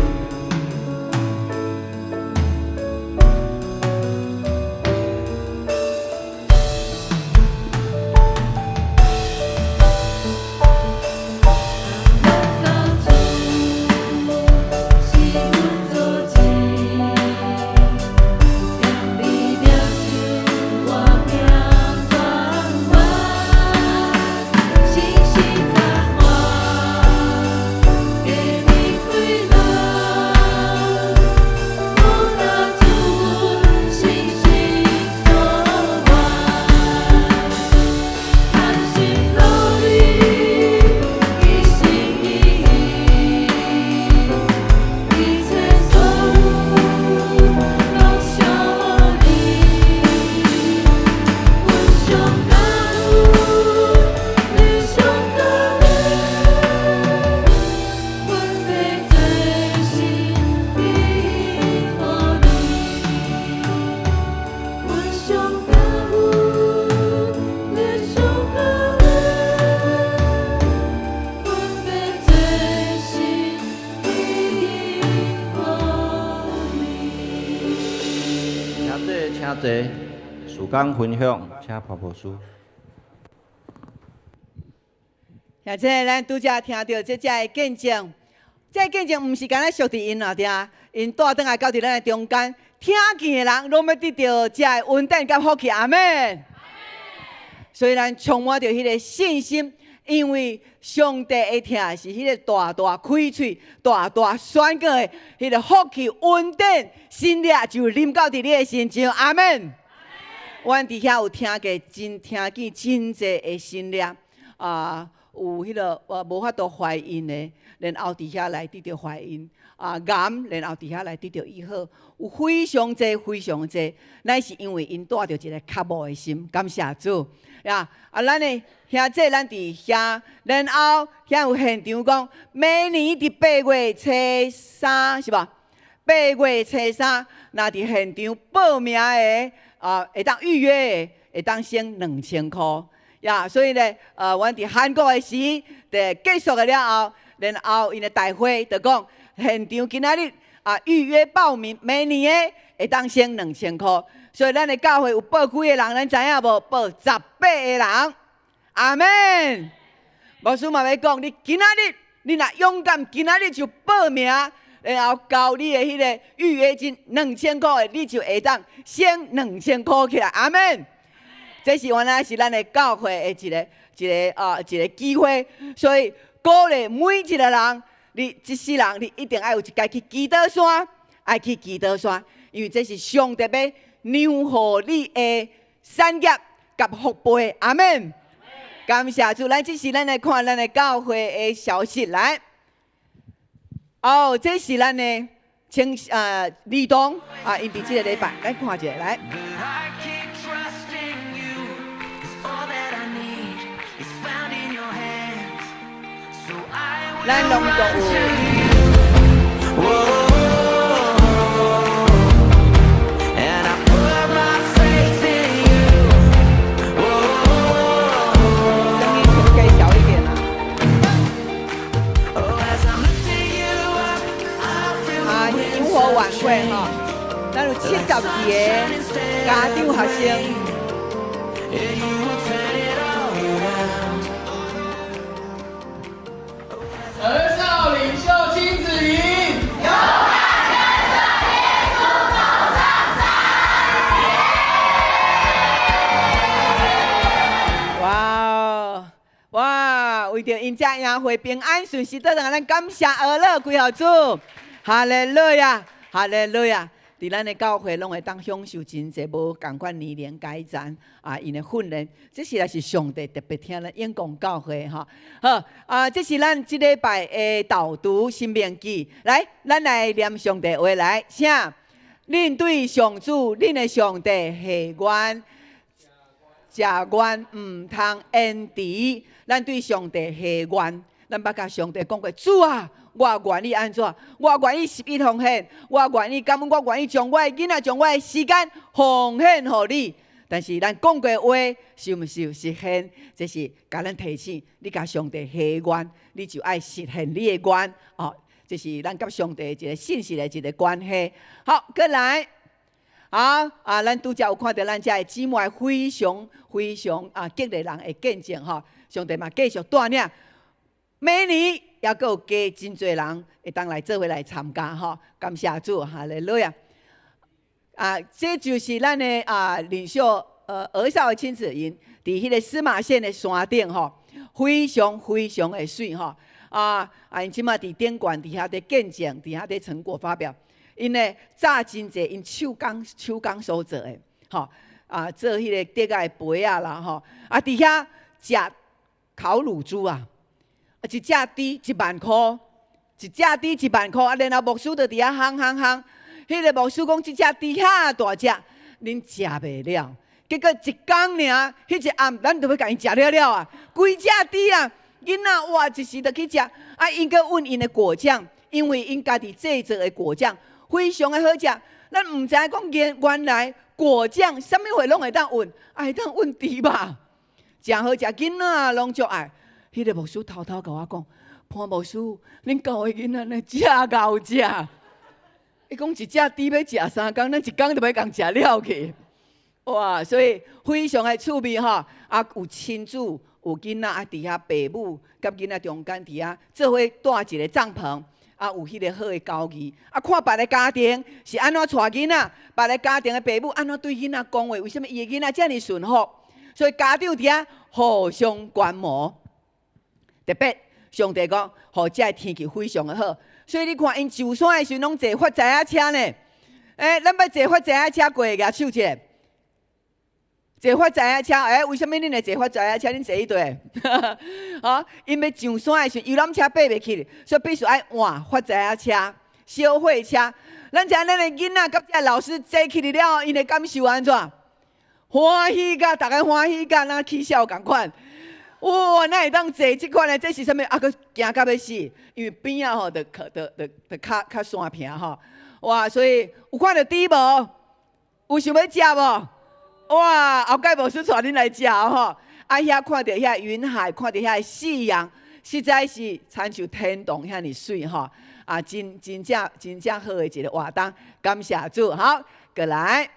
請坐，事工分享，請潘牧師。兄弟，咱拄才聽著這遮的見證，這個見證毋是干焦屬佇𪜶後壁，𪜶帶轉來到佇咱的中間，聽見的人攏欲得著這个恩典佮福氣，阿們。所以咱充滿著彼个信心，因為上帝的疼是彼個大大開喙、大大宣告的彼个福氣恩典，神力就臨到佇你的身上，阿們。阮佇遐有聽過真聽見真濟的神跡啊，有彼个無法度懷孕的，然後佇遐來得著懷孕，啊，癌然後佇遐來得著醫好，有非常濟非常濟，乃是因為𪜶帶著一個渴慕的心，感謝主。呀，啊，咱的兄弟，咱佇遐，然後遐有現場講，每年佇8月初3是無？8月初3，若佇現場報名的，啊，會當預約的，會當省2000箍。呀，所以咧，阮佇韓國的時，佇結束了後，然後𪜶的大會就講，現場今仔日啊預約報名，明年的會當省兩千箍。所以咱的教會有報幾個人，咱知影無？報18個人。阿們。牧師嘛欲講，你今仔日，你若勇敢，今仔日就報名，然後交你的彼个預約金兩千箍的，你就會當省兩千箍起來。阿們。這是原來是咱的教會的一個機會，所以鼓勵每一個人，你這世人你一定愛有一擺去祈禱山，愛去祈禱山，因為這是上帝欲讓予你的產業佮福杯。阿們。感謝主，咱這時咱來看咱的教會的消息來。哦，這是咱的青兒童啊，𪜶佇這个禮拜來看一下來。咱攏總有。聲音可不可以小一點啊？十二个家長學生。 Yeah, you will turn it all around. 兒少領袖親子營，勇敢跟着耶穌走上山。哇哇！為著𪜶遮營會平安順遂，倒轉來，咱感謝阿樂歸予主，哈利路亞，哈利路亞。佇咱的教會攏會當享受真濟無仝款年齡階層啊，𪜶的訓練，這實在是上帝特別疼咱永光教會吼。好啊，這是咱這禮拜的導讀申命記，來，咱來念上帝話來，請恁對上主恁的上帝下願，食願毋通延遲。咱對上帝下願，咱捌共上帝講過，主啊，我願意按怎？我願意十一奉獻，我願意感恩，我願意將我的囡仔、將我的時間奉獻予你。但是咱講過話，是毋是有實現？這是共咱提醒，你共上帝下願，你就愛實現你的願。哦，這是咱佮上帝一個信實的一個關係。好，閣來，好啊！咱拄才有看著咱遮的姊妹非常非常啊激勵人的見證吼，上帝嘛繼續帶領。每年猶閣有加真濟人會當來做伙來參加吼，感謝主，哈利路亞！啊，這就是咱的啊領袖兒少的親子營，佇彼個司馬縣的山頂吼，非常非常的媠吼。啊啊！𪜶這馬佇頂懸佇遐佇見證，佇遐佇成果發表。𪜶呢早真濟，𪜶手工所做的，吼啊做彼個竹仔的杯仔啦吼，啊佇遐食烤乳豬啊！一隻豬1萬箍，一隻豬1萬箍，啊，然後牧師就佇遐烘烘烘，彼個牧師講，這隻豬遐大隻，恁食袂了。結果一工爾，彼一暗，咱就欲共𪜶食了了啊！規隻豬啊，囡仔哇，一時就去食。啊，𪜶閣問𪜶的果醬，因為𪜶家己製作的果醬非常的好食。咱毋知影講原來果醬啥物貨攏會當混，啊會當混豬肉，誠好食，囡仔攏足愛。彼個牧師偷偷共我講，潘牧師，恁教會囡仔呢遮𠢕食。伊講一隻豬欲食3工，咱一工就欲共食了去。哇！所以非常的趣味吼，啊有親子有囡仔啊，佇遐爸母佮囡仔中間佇遐做伙搭一個帳篷，啊有彼個好的交誼，啊看別个家庭是按怎帶囡仔，別个家庭的爸母按怎對囡仔講話，為啥物伊的囡仔遮爾順服？所以家長佇遐互相觀摩。特別上帝講，予遮的天氣非常的好，所以你看𪜶上山的時陣攏坐發財仔車呢。咱捌坐發財仔車過的，舉手者。坐發財仔車，為啥物恁會坐發財仔車？恁坐彼佗？啊，𪜶欲上山的時陣，遊覽車爬袂去，所以必須愛換發財仔車、小貨車。咱知影咱的囡仔佮遮老師坐起來了後，𪜶的感受按怎？歡喜甲逐家歡喜甲若起痟仝款。哇！哪會當坐這款的？這是啥物？啊，閣驚甲欲死，因為邊仔吼，就可就就就較較山坪吼。哇！所以有看著豬無？有想欲食無？哇！後蓋牧師帶恁來食吼。啊，遐看著遐雲海，看著遐夕陽，實在是親像天堂遐爾媠吼。啊，真真正真正好的一個活動，感謝主。好，閣來，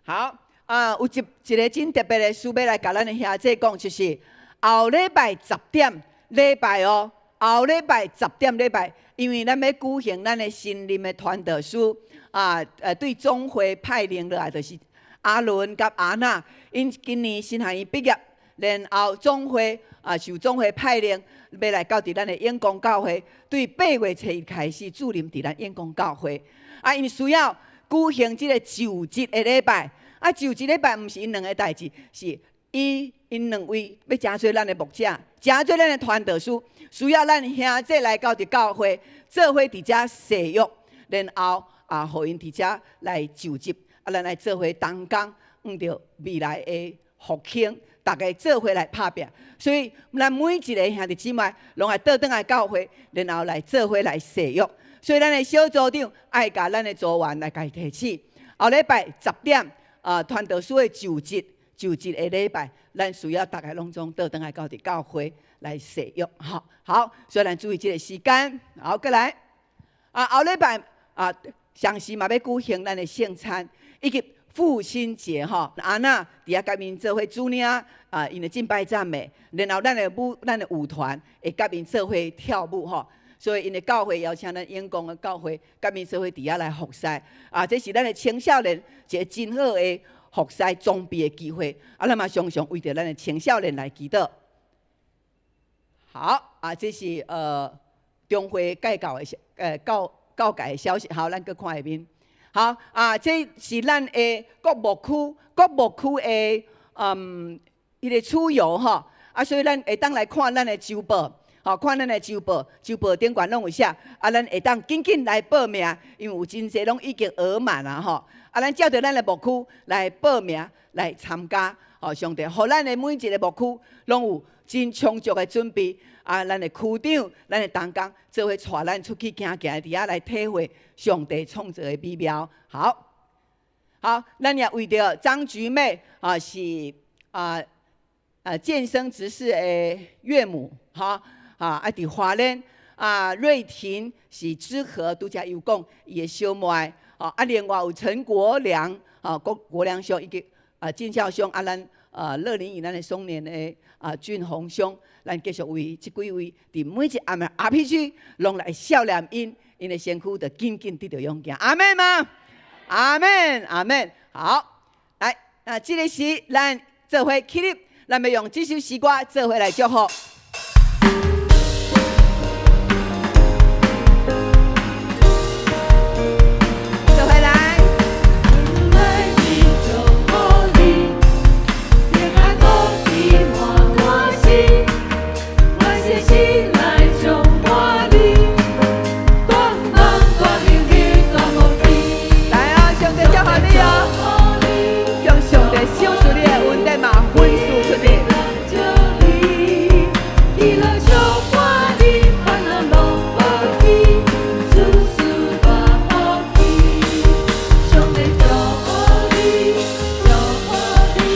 好。啊，有一個真特別的事欲來共咱的兄弟講，就是後禮拜十點禮拜哦，後禮拜十點禮拜，因為咱欲舉行咱的新任的傳道師啊，對總會派令落來，就是阿倫佮阿娜，𪜶今年神學院畢業，然後總會啊受總會派令，欲來到佇咱的永光教會，對8月初1開始駐任佇咱永光教會，啊，𪜶需要舉行這個就職的禮拜。啊，就職禮拜毋是𪜶兩个代誌，是𪜶兩位欲成做咱的牧者，成做咱的傳道師，需要咱兄弟來到佇教會，做伙佇遮誓約，然後啊，予𪜶佇遮來就職，啊，咱來做伙同工，向著未來的復興，逐家做伙來拍拚。所以，咱每一个兄弟姊妹，攏愛倒轉來教會，然後來做伙來誓約。所以，咱的小組長愛共咱的組員來共伊提醒，後禮拜十點。啊，傳道師的就職的禮拜，咱需要逐家攏總倒轉來到佇教會來誓約，吼好，所以咱注意這個時間。好，閣來，啊，後禮拜啊，同時嘛欲舉行咱的聖餐，以及父親節吼，阿娜佇遐佮𪜶做伙主領啊，𪜶的敬拜讚美，然後咱的舞團會佮𪜶做伙跳舞吼。所以𪜶的教會邀請咱永光的教會佮𪜶做伙佇遐來服侍啊，這是咱的青少年一個真好的服侍裝備的機會。啊，咱嘛常常為著咱的青少年來祈禱。好啊，這是中會蓋教的教界的消息。好，咱閣看下面。好啊，這是咱的各牧區，各牧區的彼个出遊吼。啊，所以咱會當來看咱的週報，吼，看咱的週報，週報頂懸攏有寫。啊，咱會當緊緊來報名，因為有真濟攏已經額滿啊吼。啊，咱照著咱的牧區來報名來參加。吼，上帝，予咱的每一个牧區攏有真充足的準備。啊，咱的區長、咱的同工做伙帶咱出去行行，佇遐來體會上帝創造的美妙。好，好，咱也為著張菊妹啊，是健身執事的岳母，哈啊，佇花蓮啊，瑞婷是知和拄才有講伊的小妹，啊，另外有陳國良啊，國良兄以及啊進孝兄啊，咱樂林與咱的松年的啊俊宏兄，咱繼續為這幾位佇每一暗的 RPG 攏來笑臉𪜶，𪜶的身軀就緊緊得著勇健。阿們嗎？阿們，阿們。好，來，那這个時咱做伙起立，咱欲用這首詩歌做伙來祝福。做伙來。來的祝福你，平安福氣滿滿心，願聖神來充滿你，大望大能力大福氣。來哦，上帝祝福你哦，將上帝賞賜你的恩典嘛分賜出去。喜樂充滿你，煩惱攏無去，事事大福氣。上帝祝福你，祝福你，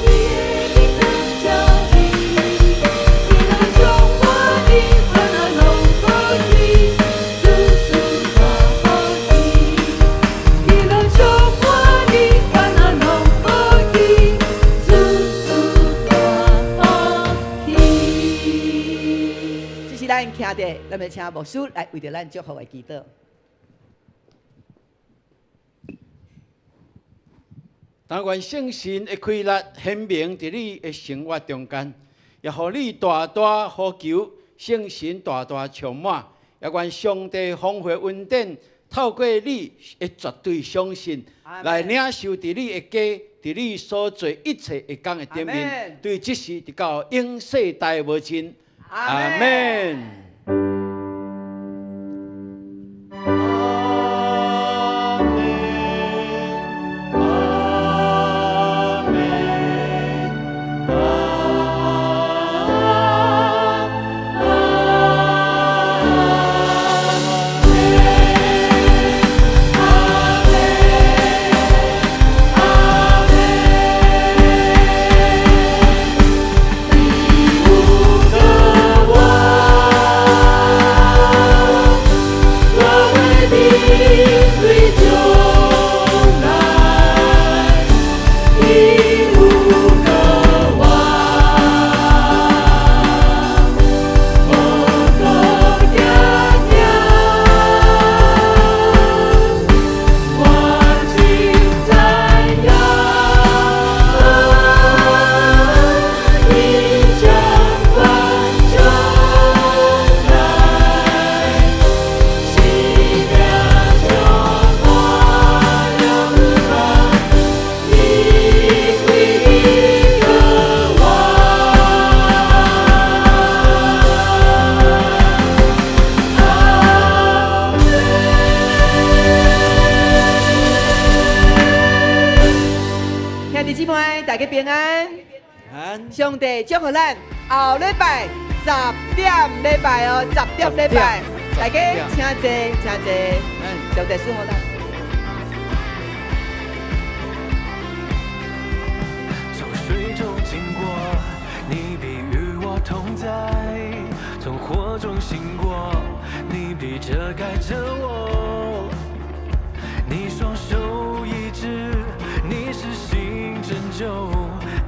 伊的日光照你。喜樂充滿你，煩惱攏無去，事事大福氣。喜樂充滿你，煩惱攏無去，事事大福氣。這是咱徛佇，咱欲請牧師來為著咱祝福的祈禱。但願聖神的氣力顯明佇你的生活中間，也予你大大呼求聖神大大充滿，也願上帝豐富恩典透過你的絕對相信，來領受佇你的家，佇你所做一切的工的頂面，對這時直到永世代無盡。阿們。兄弟姊妹，大家平安。上帝祝福咱後禮拜10點禮拜哦，10點禮拜，大家請坐，請坐。上帝祝福咱。從水中經過，你必與我同在；從火中行過，你必遮蓋著我。雙手醫治，你施行拯救，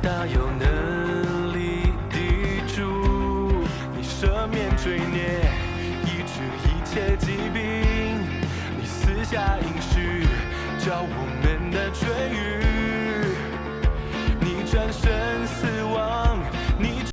大有能力的主，你赦免罪孽，醫治一切疾